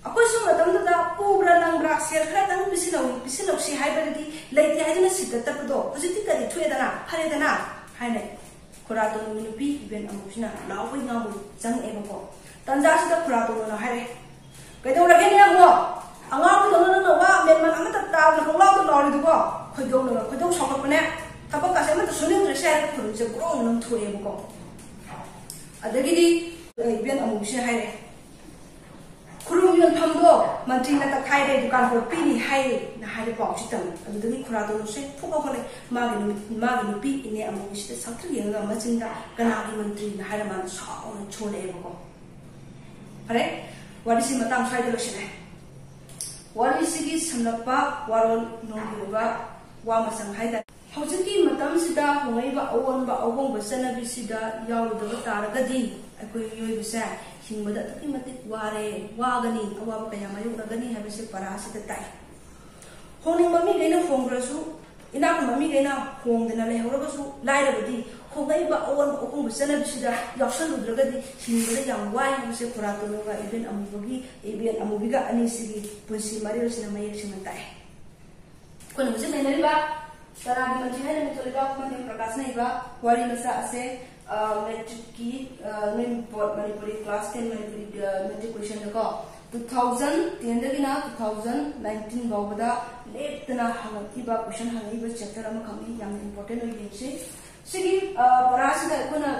ꯑꯩꯈꯣꯏꯁꯨ ꯃꯇꯝꯗꯨꯗ ꯄꯨꯕ꯭ꯔꯥ ꯅꯪꯕ꯭ꯔꯥ ꯁꯦꯜ ꯈꯔꯗꯪ ꯄꯤꯁꯤꯜꯂꯧ-, ꯄꯤꯁꯤꯜꯂꯧꯁꯤ ꯍꯥꯏꯕꯗꯗꯤ ꯂꯩꯇꯦ ꯍꯥꯏꯗꯨꯅ ꯁꯤꯠꯇ ꯇꯠꯄꯗꯣ ꯍꯧꯖꯤꯛꯇꯤ ꯀꯔꯤ ꯊꯣꯛꯑꯦꯗꯅ? ꯐꯔꯦꯗꯅ?" ꯍꯥꯏꯅ ꯈꯨꯔꯥ ꯇꯣꯅꯨꯒꯤ ꯅꯨꯄꯤ ꯏꯕꯦꯟ ꯑꯃꯨꯕꯤꯁꯤꯅ ꯂꯥꯎꯕꯣꯏ ꯉꯥꯡꯕꯣꯏ ꯆꯪꯉꯛꯑꯦꯕꯀꯣ꯫ ꯇꯟꯖꯥꯁꯤꯗ ꯈꯨꯔꯥ ꯇꯣꯅꯨꯅ ꯍꯥꯏꯔꯦ, "ꯀꯩꯗꯧꯔꯒꯦꯅꯦ ꯅꯪꯕꯣ? ꯑꯉꯥꯎꯕꯗꯧꯅ ꯅꯪꯅ ꯋꯥ ꯃꯦꯟꯃꯥꯟ ꯑꯃꯠꯇ ꯇꯥꯗꯅ ꯄꯪꯂꯥꯎꯗ ꯂꯥꯎꯔꯤꯗꯨꯕꯣ?" ꯈꯣꯏꯗꯧ ꯂꯪꯉ-, ꯈꯣꯏꯗꯧ ꯁꯥꯎꯒꯠꯄꯅꯦ꯫ "ꯊꯕꯛꯀꯥꯁꯦ ꯑꯃꯠꯇ ꯁꯨꯅꯤꯡꯗ꯭ꯔꯦ" ꯁꯦ ꯍꯥꯏꯔꯒ ꯈꯨꯔꯨꯁꯦ ꯒ꯭ꯔꯣꯡ ꯅꯝ ꯊꯣꯛꯑꯦꯕꯀꯣ꯫ ꯑꯗꯒꯤꯗꯤ ꯏꯕꯦꯟ ꯑꯃꯨꯕꯤꯁꯤꯅ ꯍꯥꯏꯔꯦ, "ꯈꯨꯔꯨ ꯌꯣꯟꯐꯝꯗꯣ ꯃꯟꯇ꯭ꯔꯤꯅ ꯇꯛꯈꯥꯏꯔꯦ, ꯗꯨꯀꯥꯟ ꯄꯣꯠ ꯄꯤꯅꯤ ꯍꯥꯏꯌꯦꯅ" ꯍꯥꯏꯔꯦ ꯄꯥꯎꯁꯤ ꯇꯝꯃꯤ꯫ ꯑꯗꯨꯗꯒꯤ ꯈꯨꯔꯥ ꯇꯣꯅꯨꯁꯦ ꯐꯨꯕ ꯍꯧꯔꯦ꯫ ꯃꯥꯒꯤ ꯅꯨꯃꯤꯠ-, ꯃꯥꯒꯤ ꯅꯨꯄꯤ ꯏꯅꯦ ꯑꯃꯨꯕꯤꯁꯤꯗ ꯁꯛꯇꯨ ꯌꯦꯡꯉꯒ ꯃꯆꯤꯟꯗ "ꯀꯅꯥꯒꯤ ꯃꯟꯇ꯭ꯔꯤꯅ" ꯍꯥꯏꯔ ꯃꯥꯅ ꯁꯥꯎꯅ ꯁꯣꯜꯂꯛꯑꯦꯕꯀꯣ꯫ ꯐꯔꯦ, ꯋꯥꯔꯤꯁꯤ ꯃꯇꯥꯡ ꯁ꯭ꯋꯥꯏꯗ ꯂꯣꯏꯁꯤꯜꯂꯦ꯫ ꯋꯥꯔꯤꯁꯤꯒꯤ ꯁꯝꯂꯞꯄ ꯋꯥꯔꯣꯜ ꯅꯨꯡꯒꯤ ꯑꯣꯏꯕ ꯋꯥ ꯃꯆꯪ ꯍꯥꯏꯇꯥꯔꯦ꯫ ꯍꯧꯖꯤꯛꯀꯤ ꯃꯇꯝ ꯃꯇꯝꯁꯤꯗ ꯍꯣꯡꯂꯛꯏꯕ ꯑꯑꯣꯟꯕ ꯑꯍꯣꯡꯕ ꯆꯠꯅꯕꯤꯁꯤꯗ ꯌꯥꯎꯔꯨꯗꯕ ꯇꯥꯔꯒꯗꯤ ꯑꯩꯈꯣꯏ ꯃꯤꯑꯣꯏꯕꯁꯦ ꯍꯤꯡꯕꯗ ꯑꯗꯨꯛꯀꯤ ꯃꯇꯤꯛ ꯋꯥꯔꯦ, ꯋꯥꯒꯅꯤ, ꯑꯋꯥꯕ ꯀꯌꯥ ꯃꯥꯌꯣꯛꯅꯒꯅꯤ ꯍꯥꯏꯕꯁꯦ ꯄꯔꯥꯁꯤꯗ ꯇꯥꯛꯑꯦ꯫ ꯍꯣꯡꯅꯤꯡꯕ ꯃꯤꯈꯩꯅ ꯍꯣꯡꯈ꯭ꯔꯁꯨ, ꯏꯅꯥꯛ ꯈꯨꯟꯕ ꯃꯤꯈꯩꯅ ꯍꯣꯡꯗꯅ ꯂꯩꯍꯧꯔꯒꯁꯨ, ꯂꯥꯏꯔꯕꯗꯤ ꯍꯣꯡꯂꯛꯏꯕ ꯑꯑꯣꯟꯕ ꯑꯍꯣꯡꯕ ꯆꯠꯅꯕꯤꯁꯤꯗ ꯌꯥꯎꯁꯜꯂꯨꯗ꯭ꯔꯒꯗꯤ ꯍꯤꯡꯕꯗ ꯌꯥꯝ ꯋꯥꯏ ꯍꯥꯏꯕꯁꯦ ꯈꯨꯔꯥꯇꯣꯅꯨꯒ ꯏꯕꯦꯟ ꯑꯃꯨꯕꯒꯤ, ꯏꯕꯦꯟ ꯑꯃꯨꯕꯤꯒ ꯑꯅꯤꯁꯤꯒꯤ ꯄꯨꯟꯁꯤ ꯃꯔꯦꯜꯁꯤꯅ ꯃꯌꯦꯛ ꯁꯦꯡꯅ ꯇꯥꯛꯑꯦ꯫ ꯑꯩꯈꯣꯏꯅ ꯍꯧꯖꯤꯛ ꯅꯩꯅꯔꯤꯕ ꯀꯅꯥꯒꯤ ꯃꯟꯇ꯭ꯔꯤ ꯍꯥꯏꯅ ꯃꯤꯡꯊꯣꯜꯂꯤꯕ ꯈꯨꯃꯟꯊꯦꯝ ꯄ꯭ꯔꯀꯥꯁꯅ ꯏꯕ ꯋꯥꯔꯤ ꯃꯆꯥ ꯑꯁꯦ, ꯑ, ꯃꯦꯇ꯭ꯔꯤꯛꯀꯤ, ꯑ, ꯅꯣꯏ board Manipuri class ten Manipuri, ꯑ, ꯃꯦꯇ꯭ꯔꯤꯛ ꯀꯣꯏꯁꯟꯗꯀꯣ, ꯇꯨ ꯊꯥꯎꯖꯟ ꯇꯦꯟꯗꯒꯤꯅ ꯇꯨ ꯊꯥꯎꯖꯟ ꯅꯥꯏꯟꯇꯤꯟ ꯐꯥꯎꯕꯗ ꯂꯦꯞꯇꯅ ꯍꯪꯉꯛꯈꯤꯕ ꯀꯣꯏꯁꯟ ꯍꯪꯉꯛꯏꯕ ꯆꯦꯞꯇꯔ ꯑꯃꯈꯛꯅꯤ꯫ ꯌꯥꯝꯅ ꯏꯝꯄꯣꯔꯇꯦꯟ ꯑꯣꯏ, ꯌꯦꯡꯁꯤ꯫ ꯁꯤꯒꯤ, ꯑ, ꯄꯔꯥꯁꯤꯗ ꯑꯩꯈꯣꯏꯅ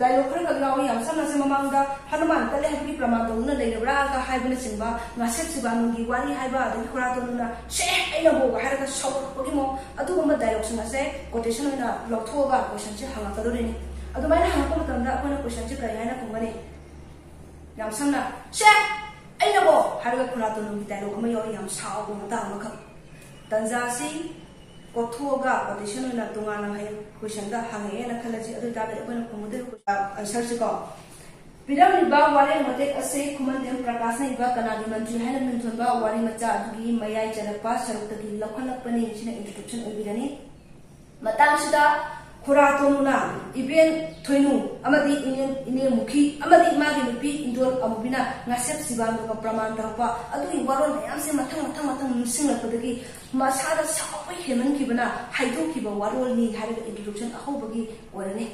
ꯗꯥꯏꯂꯣꯛ ꯈꯔꯈꯛ ꯌꯥꯎꯏ꯫ ꯌꯥꯝ ꯁꯝꯅ ꯁꯦ, ꯃꯃꯥꯡꯗ ꯍꯅꯨꯃꯥꯟ ꯀꯜꯂꯦ ꯍꯥꯏꯕꯒꯤ ꯄ꯭ꯔꯃꯥꯟ ꯇꯧꯗꯨꯅ ꯂꯩꯔꯕ꯭ꯔꯥꯒ ꯍꯥꯏꯕꯅꯆꯤꯡꯕ, ꯉꯥꯁꯦꯞ ꯁꯤꯕꯥꯅꯨꯒꯤ ꯋꯥꯔꯤ ꯍꯥꯏꯕ, ꯑꯗꯒꯤ ꯈꯨꯔꯥꯇꯣꯟꯗꯨꯅ "ꯁꯦ, ꯑꯩꯅꯕꯨ" ꯍꯥꯏꯔꯒ ꯁꯧꯔꯛꯄꯒꯤ ꯃꯑꯣꯡ, ꯑꯗꯨꯒꯨꯝꯕ ꯗꯥꯏꯂꯣꯛꯁꯤꯡ ꯑꯁꯦ ꯀꯣꯇꯦꯁꯟ ꯑꯣꯏꯅ ꯂꯧꯊꯣꯛꯑꯒ ꯀꯣꯏꯁꯟꯁꯦ ꯍꯪꯉꯛꯀꯗꯧꯔꯤꯅꯤ꯫ ꯑꯗꯨꯃꯥꯏꯅ ꯍꯪꯉꯛꯄ ꯃꯇꯝꯗ ꯑꯩꯈꯣꯏꯅ ꯀꯣꯏꯁꯟꯁꯦ ꯀꯔꯤ ꯍꯥꯏꯅ ꯈꯨꯝꯒꯅꯤ? ꯌꯥꯝ ꯁꯝꯅ, "ꯁꯦ, ꯑꯩꯅꯕꯨ" ꯍꯥꯏꯔꯒ ꯈꯨꯔꯥꯇꯣꯟꯗꯨꯒꯤ ꯗꯥꯏꯂꯣꯛ ꯑꯃ ꯌꯥꯎꯔꯤ, ꯌꯥꯝ ꯁꯥꯎꯕ ꯃꯇꯥꯡ ꯑꯃꯈꯛ꯫ ꯇꯟꯖꯥꯁꯤ ꯀꯣꯠꯊꯣꯛꯑꯒ ꯀꯣꯇꯦꯁꯟ ꯑꯣꯏꯅ ꯇꯣꯉꯥꯟꯅ ꯍꯌꯦꯡ ꯀꯣꯏꯁꯟꯗ ꯍꯪꯉꯛꯑꯦꯅ ꯈꯜꯂꯁꯤ, ꯑꯗꯨ ꯑꯣꯏꯇꯥꯔꯒꯗꯤ ꯑꯩꯈꯣꯏꯅ ꯈꯨꯝꯒꯗꯣꯏꯕ ꯑꯟꯁꯔꯁꯤꯀꯣ, ꯄꯤꯔꯝꯂꯤꯕ ꯋꯥꯔꯦꯡ ꯃꯇꯦꯛ ꯑꯁꯤ ꯈꯨꯃꯟꯊꯦꯝ ꯄ꯭ꯔꯀꯥꯁꯅ ꯏꯕ ꯀꯅꯥꯒꯤ ꯃꯟꯇ꯭ꯔꯤ ꯍꯥꯏꯅ ꯃꯤꯡꯊꯣꯟꯕ ꯋꯥꯔꯤ ꯃꯆꯥ ꯑꯗꯨꯒꯤ ꯃꯌꯥꯏ ꯆꯜꯂꯛꯄ ꯁꯔꯨꯛꯇꯒꯤ ꯂꯧꯈꯠꯂꯛꯄꯅꯤ꯫ ꯁꯤꯅ ꯏꯟꯇ꯭ꯔꯣꯗꯛꯁꯟ ꯑꯣꯏꯕꯤꯔꯅꯤ꯫ ꯃꯇꯥꯡꯁꯤꯗ ꯈꯨꯔꯥꯇꯣꯟꯅ ꯏꯕꯦꯟ ꯊꯣꯏꯅꯨ ꯑꯃꯗꯤ ꯏꯅꯦ, ꯏꯅꯦ ꯃꯨꯈꯤ ꯑꯃꯗꯤ ꯃꯥꯒꯤ ꯅꯨꯄꯤ ꯏꯟꯗꯣꯜ ꯑꯃꯨꯕꯤꯅ ꯉꯥꯁꯦꯞ ꯁꯤꯕꯥꯟꯗꯣꯒ ꯄ꯭ꯔꯃꯥꯟ ꯇꯧꯔꯛꯄ ꯑꯗꯨꯒꯤ ꯋꯥꯔꯣꯜ ꯃꯌꯥꯝꯁꯦ ꯃꯊꯪ ꯃꯊꯪ ꯃꯊꯪ ꯅꯤꯡꯁꯤꯡꯂꯛꯄꯗꯒꯤ ꯃꯁꯥꯗ ꯁꯥꯎꯕ ꯍꯦꯟꯃꯟꯈꯤꯕꯅ ꯍꯥꯏꯗꯣꯛꯈꯤꯕ ꯋꯥꯔꯣꯜꯅꯤ ꯍꯥꯏꯔꯒ ꯏꯟꯇ꯭ꯔꯣꯗꯛꯁꯟ ꯑꯍꯧꯕꯒꯤ ꯑꯣꯏꯔꯅꯤ꯫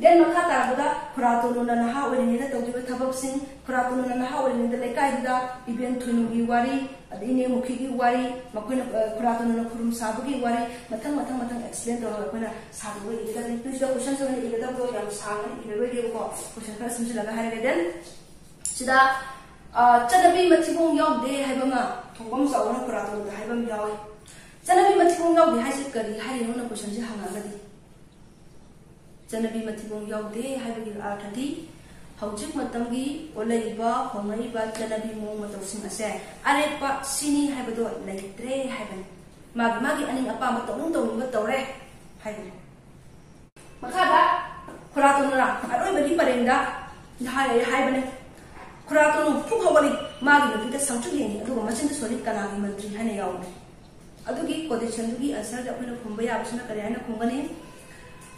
ꯗꯦꯟ ꯃꯈꯥ ꯇꯥꯔꯛꯄꯗ ꯈꯨꯔꯥꯇꯣꯟꯅ ꯅꯍꯥ ꯑꯣꯏꯔꯤꯉꯩꯗ ꯇꯧꯈꯤꯕ ꯊꯕꯛꯁꯤꯡ, ꯈꯨꯔꯥꯇꯣꯟꯅ ꯅꯍꯥ ꯑꯣꯏꯔꯤꯉꯩꯗ ꯂꯩꯀꯥꯏꯗꯨꯗ ꯏꯕꯦꯟ ꯊꯣꯏꯅꯨꯒꯤ ꯋꯥꯔꯤ, ꯑꯗꯩ ꯏꯅꯦ ꯃꯨꯈꯤꯒꯤ ꯋꯥꯔꯤ, ꯃꯈꯣꯏꯅ, ꯑ, ꯈꯨꯔꯥꯇꯣꯟꯅ ꯈꯨꯔꯨꯝ ꯁꯥꯕꯒꯤ ꯋꯥꯔꯤ, ꯃꯊꯪ ꯃꯊꯪ ꯃꯊꯪ ꯑꯦꯛꯁꯄ꯭ꯂꯦꯟ ꯇꯧꯔꯒ ꯑꯩꯈꯣꯏꯅ ꯁꯥꯗꯣꯛꯑꯒ ꯏꯒꯗꯕꯅꯤ꯫ ꯅꯣꯏꯁꯤꯗ ꯀꯣꯏꯁꯟꯁ ꯑꯣꯏꯅ ꯏꯒꯗꯕꯗꯣ ꯌꯥꯝ ꯁꯥꯡꯉꯅꯤ, ꯏꯔꯔꯣꯏꯒꯦꯕꯀꯣ꯫ ꯀꯣꯏꯁꯟ ꯈꯔ ꯁꯝꯖꯤꯜꯂꯒ ꯍꯥꯏꯔꯒꯦ꯫ ꯗꯦꯟ ꯁꯤꯗ, ꯑ, ꯆꯠꯅꯕꯤ ꯃꯊꯤꯕꯣꯡ ꯌꯥꯎꯗꯦ ꯍꯥꯏꯕ ꯑꯃ ꯊꯣꯡꯕꯝ ꯆꯥꯎꯕꯅ ꯈꯨꯔꯥꯇꯣꯟꯗ ꯍꯥꯏꯕ ꯑꯃ ꯌꯥꯎꯋꯦ꯫ ꯆꯠꯅꯕꯤ ꯃꯊꯤꯕꯣꯡ ꯌꯥꯎꯗꯦ ꯍꯥꯏꯁꯦ ꯀꯔꯤ ꯍꯥꯏꯔꯤꯅꯣꯅ ꯀꯣꯏꯁꯟꯁꯦ ꯍꯪꯉꯛꯑꯒꯗꯤ, ꯆꯠꯅꯕꯤ ꯃꯊꯤꯕꯣꯡ ꯌꯥꯎꯗꯦ ꯍꯥꯏꯕꯒꯤ ꯑꯥꯔꯊꯗꯤ ꯍꯧꯖꯤꯛ ꯃꯇꯝꯒꯤ ꯑꯣꯜꯂꯛꯏꯕ, ꯍꯣꯡꯂꯛꯏꯕ ꯆꯠꯅꯕꯤ ꯃꯑꯣꯡ ꯃꯇꯧꯁꯤꯡ ꯑꯁꯦ ꯑꯔꯦꯞꯄ ꯁꯤꯅꯤ ꯍꯥꯏꯕꯗꯣ ꯂꯩꯇ꯭ꯔꯦ ꯍꯥꯏꯕꯅꯤ꯫ ꯃꯥꯒꯤ ꯃꯥꯒꯤ ꯑꯅꯤꯡ ꯑꯄꯥꯝꯕ ꯇꯧꯅꯤꯡ ꯇꯧꯅꯤꯡꯕ ꯇꯧꯔꯦ꯫ ꯍꯥꯏꯕꯅꯤ꯫ ꯃꯈꯥꯗ ꯈꯨꯔꯥ ꯇꯣꯅꯨꯅ ꯑꯔꯣꯏꯕꯒꯤ ꯄꯔꯦꯡꯗ ꯍꯥꯏ-, ꯍꯥꯏꯕꯅꯦ, ꯈꯨꯔꯥ ꯇꯣꯅꯨ ꯐꯨꯛ ꯍꯧꯒꯠꯂꯤ, ꯃꯥꯒꯤ ꯅꯨꯄꯤꯗ ꯁꯪꯇ꯭ꯔꯤꯛ ꯌꯦꯡꯉꯤ, ꯑꯗꯨꯒ ꯃꯆꯤꯟꯗ ꯁꯣꯜꯂꯤ, "ꯀꯅꯥꯒꯤ ꯃꯟꯇ꯭ꯔꯤ?" ꯍꯥꯏꯅ ꯌꯥꯎꯕꯅꯦ꯫ ꯑꯗꯨꯒꯤ quotationꯗꯨꯒꯤ answerꯗ ꯑꯩꯈꯣꯏꯅ ꯈꯨꯝꯕ ꯌꯥꯕꯁꯤꯅ ꯀꯔꯤ ꯍꯥꯏꯅ ꯈꯨꯝꯒꯅꯤ?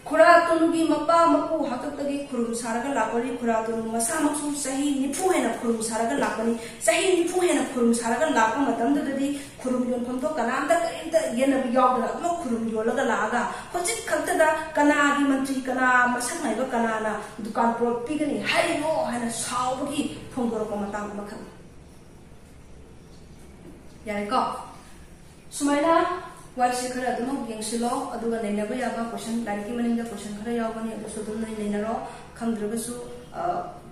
ꯈꯨꯔꯥ ꯇꯣꯅꯨꯒꯤ ꯃꯄꯥ ꯃꯄꯨ ꯍꯥꯛꯇꯛꯇꯒꯤ ꯈꯨꯔꯨꯝ ꯁꯥꯔꯒ ꯂꯥꯛꯄꯅꯤ꯫ ꯈꯨꯔꯥ ꯇꯣꯅꯨ ꯃꯁꯥꯃꯛꯁꯨ ꯆꯍꯤ ꯅꯤꯐꯨ ꯍꯦꯟꯅ ꯈꯨꯔꯨꯝ ꯁꯥꯔꯒ ꯂꯥꯛꯄꯅꯤ꯫ ꯆꯍꯤ ꯅꯤꯐꯨ ꯍꯦꯟꯅ ꯈꯨꯔꯨꯝ ꯁꯥꯔꯒ ꯂꯥꯛꯄ ꯃꯇꯝꯗꯨꯗꯗꯤ ꯈꯨꯔꯨꯝ ꯌꯣꯟꯐꯝꯗꯣ ꯀꯅꯥꯝꯇ ꯀꯔꯤꯝꯇ ꯌꯦꯟꯅꯕ ꯌꯥꯎꯗꯅ ꯑꯗꯨꯃꯛ ꯈꯨꯔꯨꯝ ꯌꯣꯜꯂꯒ ꯂꯥꯛꯑꯒ ꯍꯧꯖꯤꯛ ꯈꯛꯇꯗ ꯀꯅꯥꯒꯤ ꯃꯟꯇ꯭ꯔꯤ, ꯀꯅꯥ ꯃꯁꯛ ꯅꯥꯏꯕ, ꯀꯅꯥꯅ ꯗꯨꯀꯥꯟ plot ꯄꯤꯒꯅꯤ ꯍꯥꯏꯔꯤꯅꯣ ꯍꯥꯏꯅ ꯁꯥꯎꯕꯒꯤ ꯐꯣꯡꯗꯣꯔꯛꯄ ꯃꯇꯥꯡ ꯑꯃꯈꯛꯅꯤ꯫ ꯌꯥꯔꯦꯀꯣ? ꯁꯨꯃꯥꯏꯅ ꯋꯥꯔꯤꯁꯦ ꯈꯔ ꯑꯗꯨꯃꯛ ꯌꯦꯡꯁꯤꯜꯂꯣ, ꯑꯗꯨꯒ ꯅꯩꯅꯕ ꯌꯥꯕ question, ꯂꯥꯏꯔꯤꯛꯀꯤ ꯃꯅꯤꯡꯗ question ꯈꯔ ꯌꯥꯎꯒꯅꯤ, ꯑꯗꯨꯁꯨ ꯑꯗꯨꯝ ꯅꯣꯏ ꯅꯩꯅꯔꯣ꯫ ꯈꯪꯗ꯭ꯔꯒꯁꯨ, ꯑ,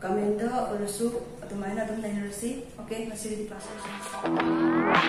commentꯇ ꯑꯣꯏꯔꯁꯨ ꯑꯗꯨꯃꯥꯏꯅ ꯑꯗꯨꯝ ꯅꯩꯅꯔꯁꯤ꯫ Okay, ꯉꯁꯤꯒꯤꯗꯤ class ꯂꯣꯏꯁꯤꯜꯂꯁꯤ꯫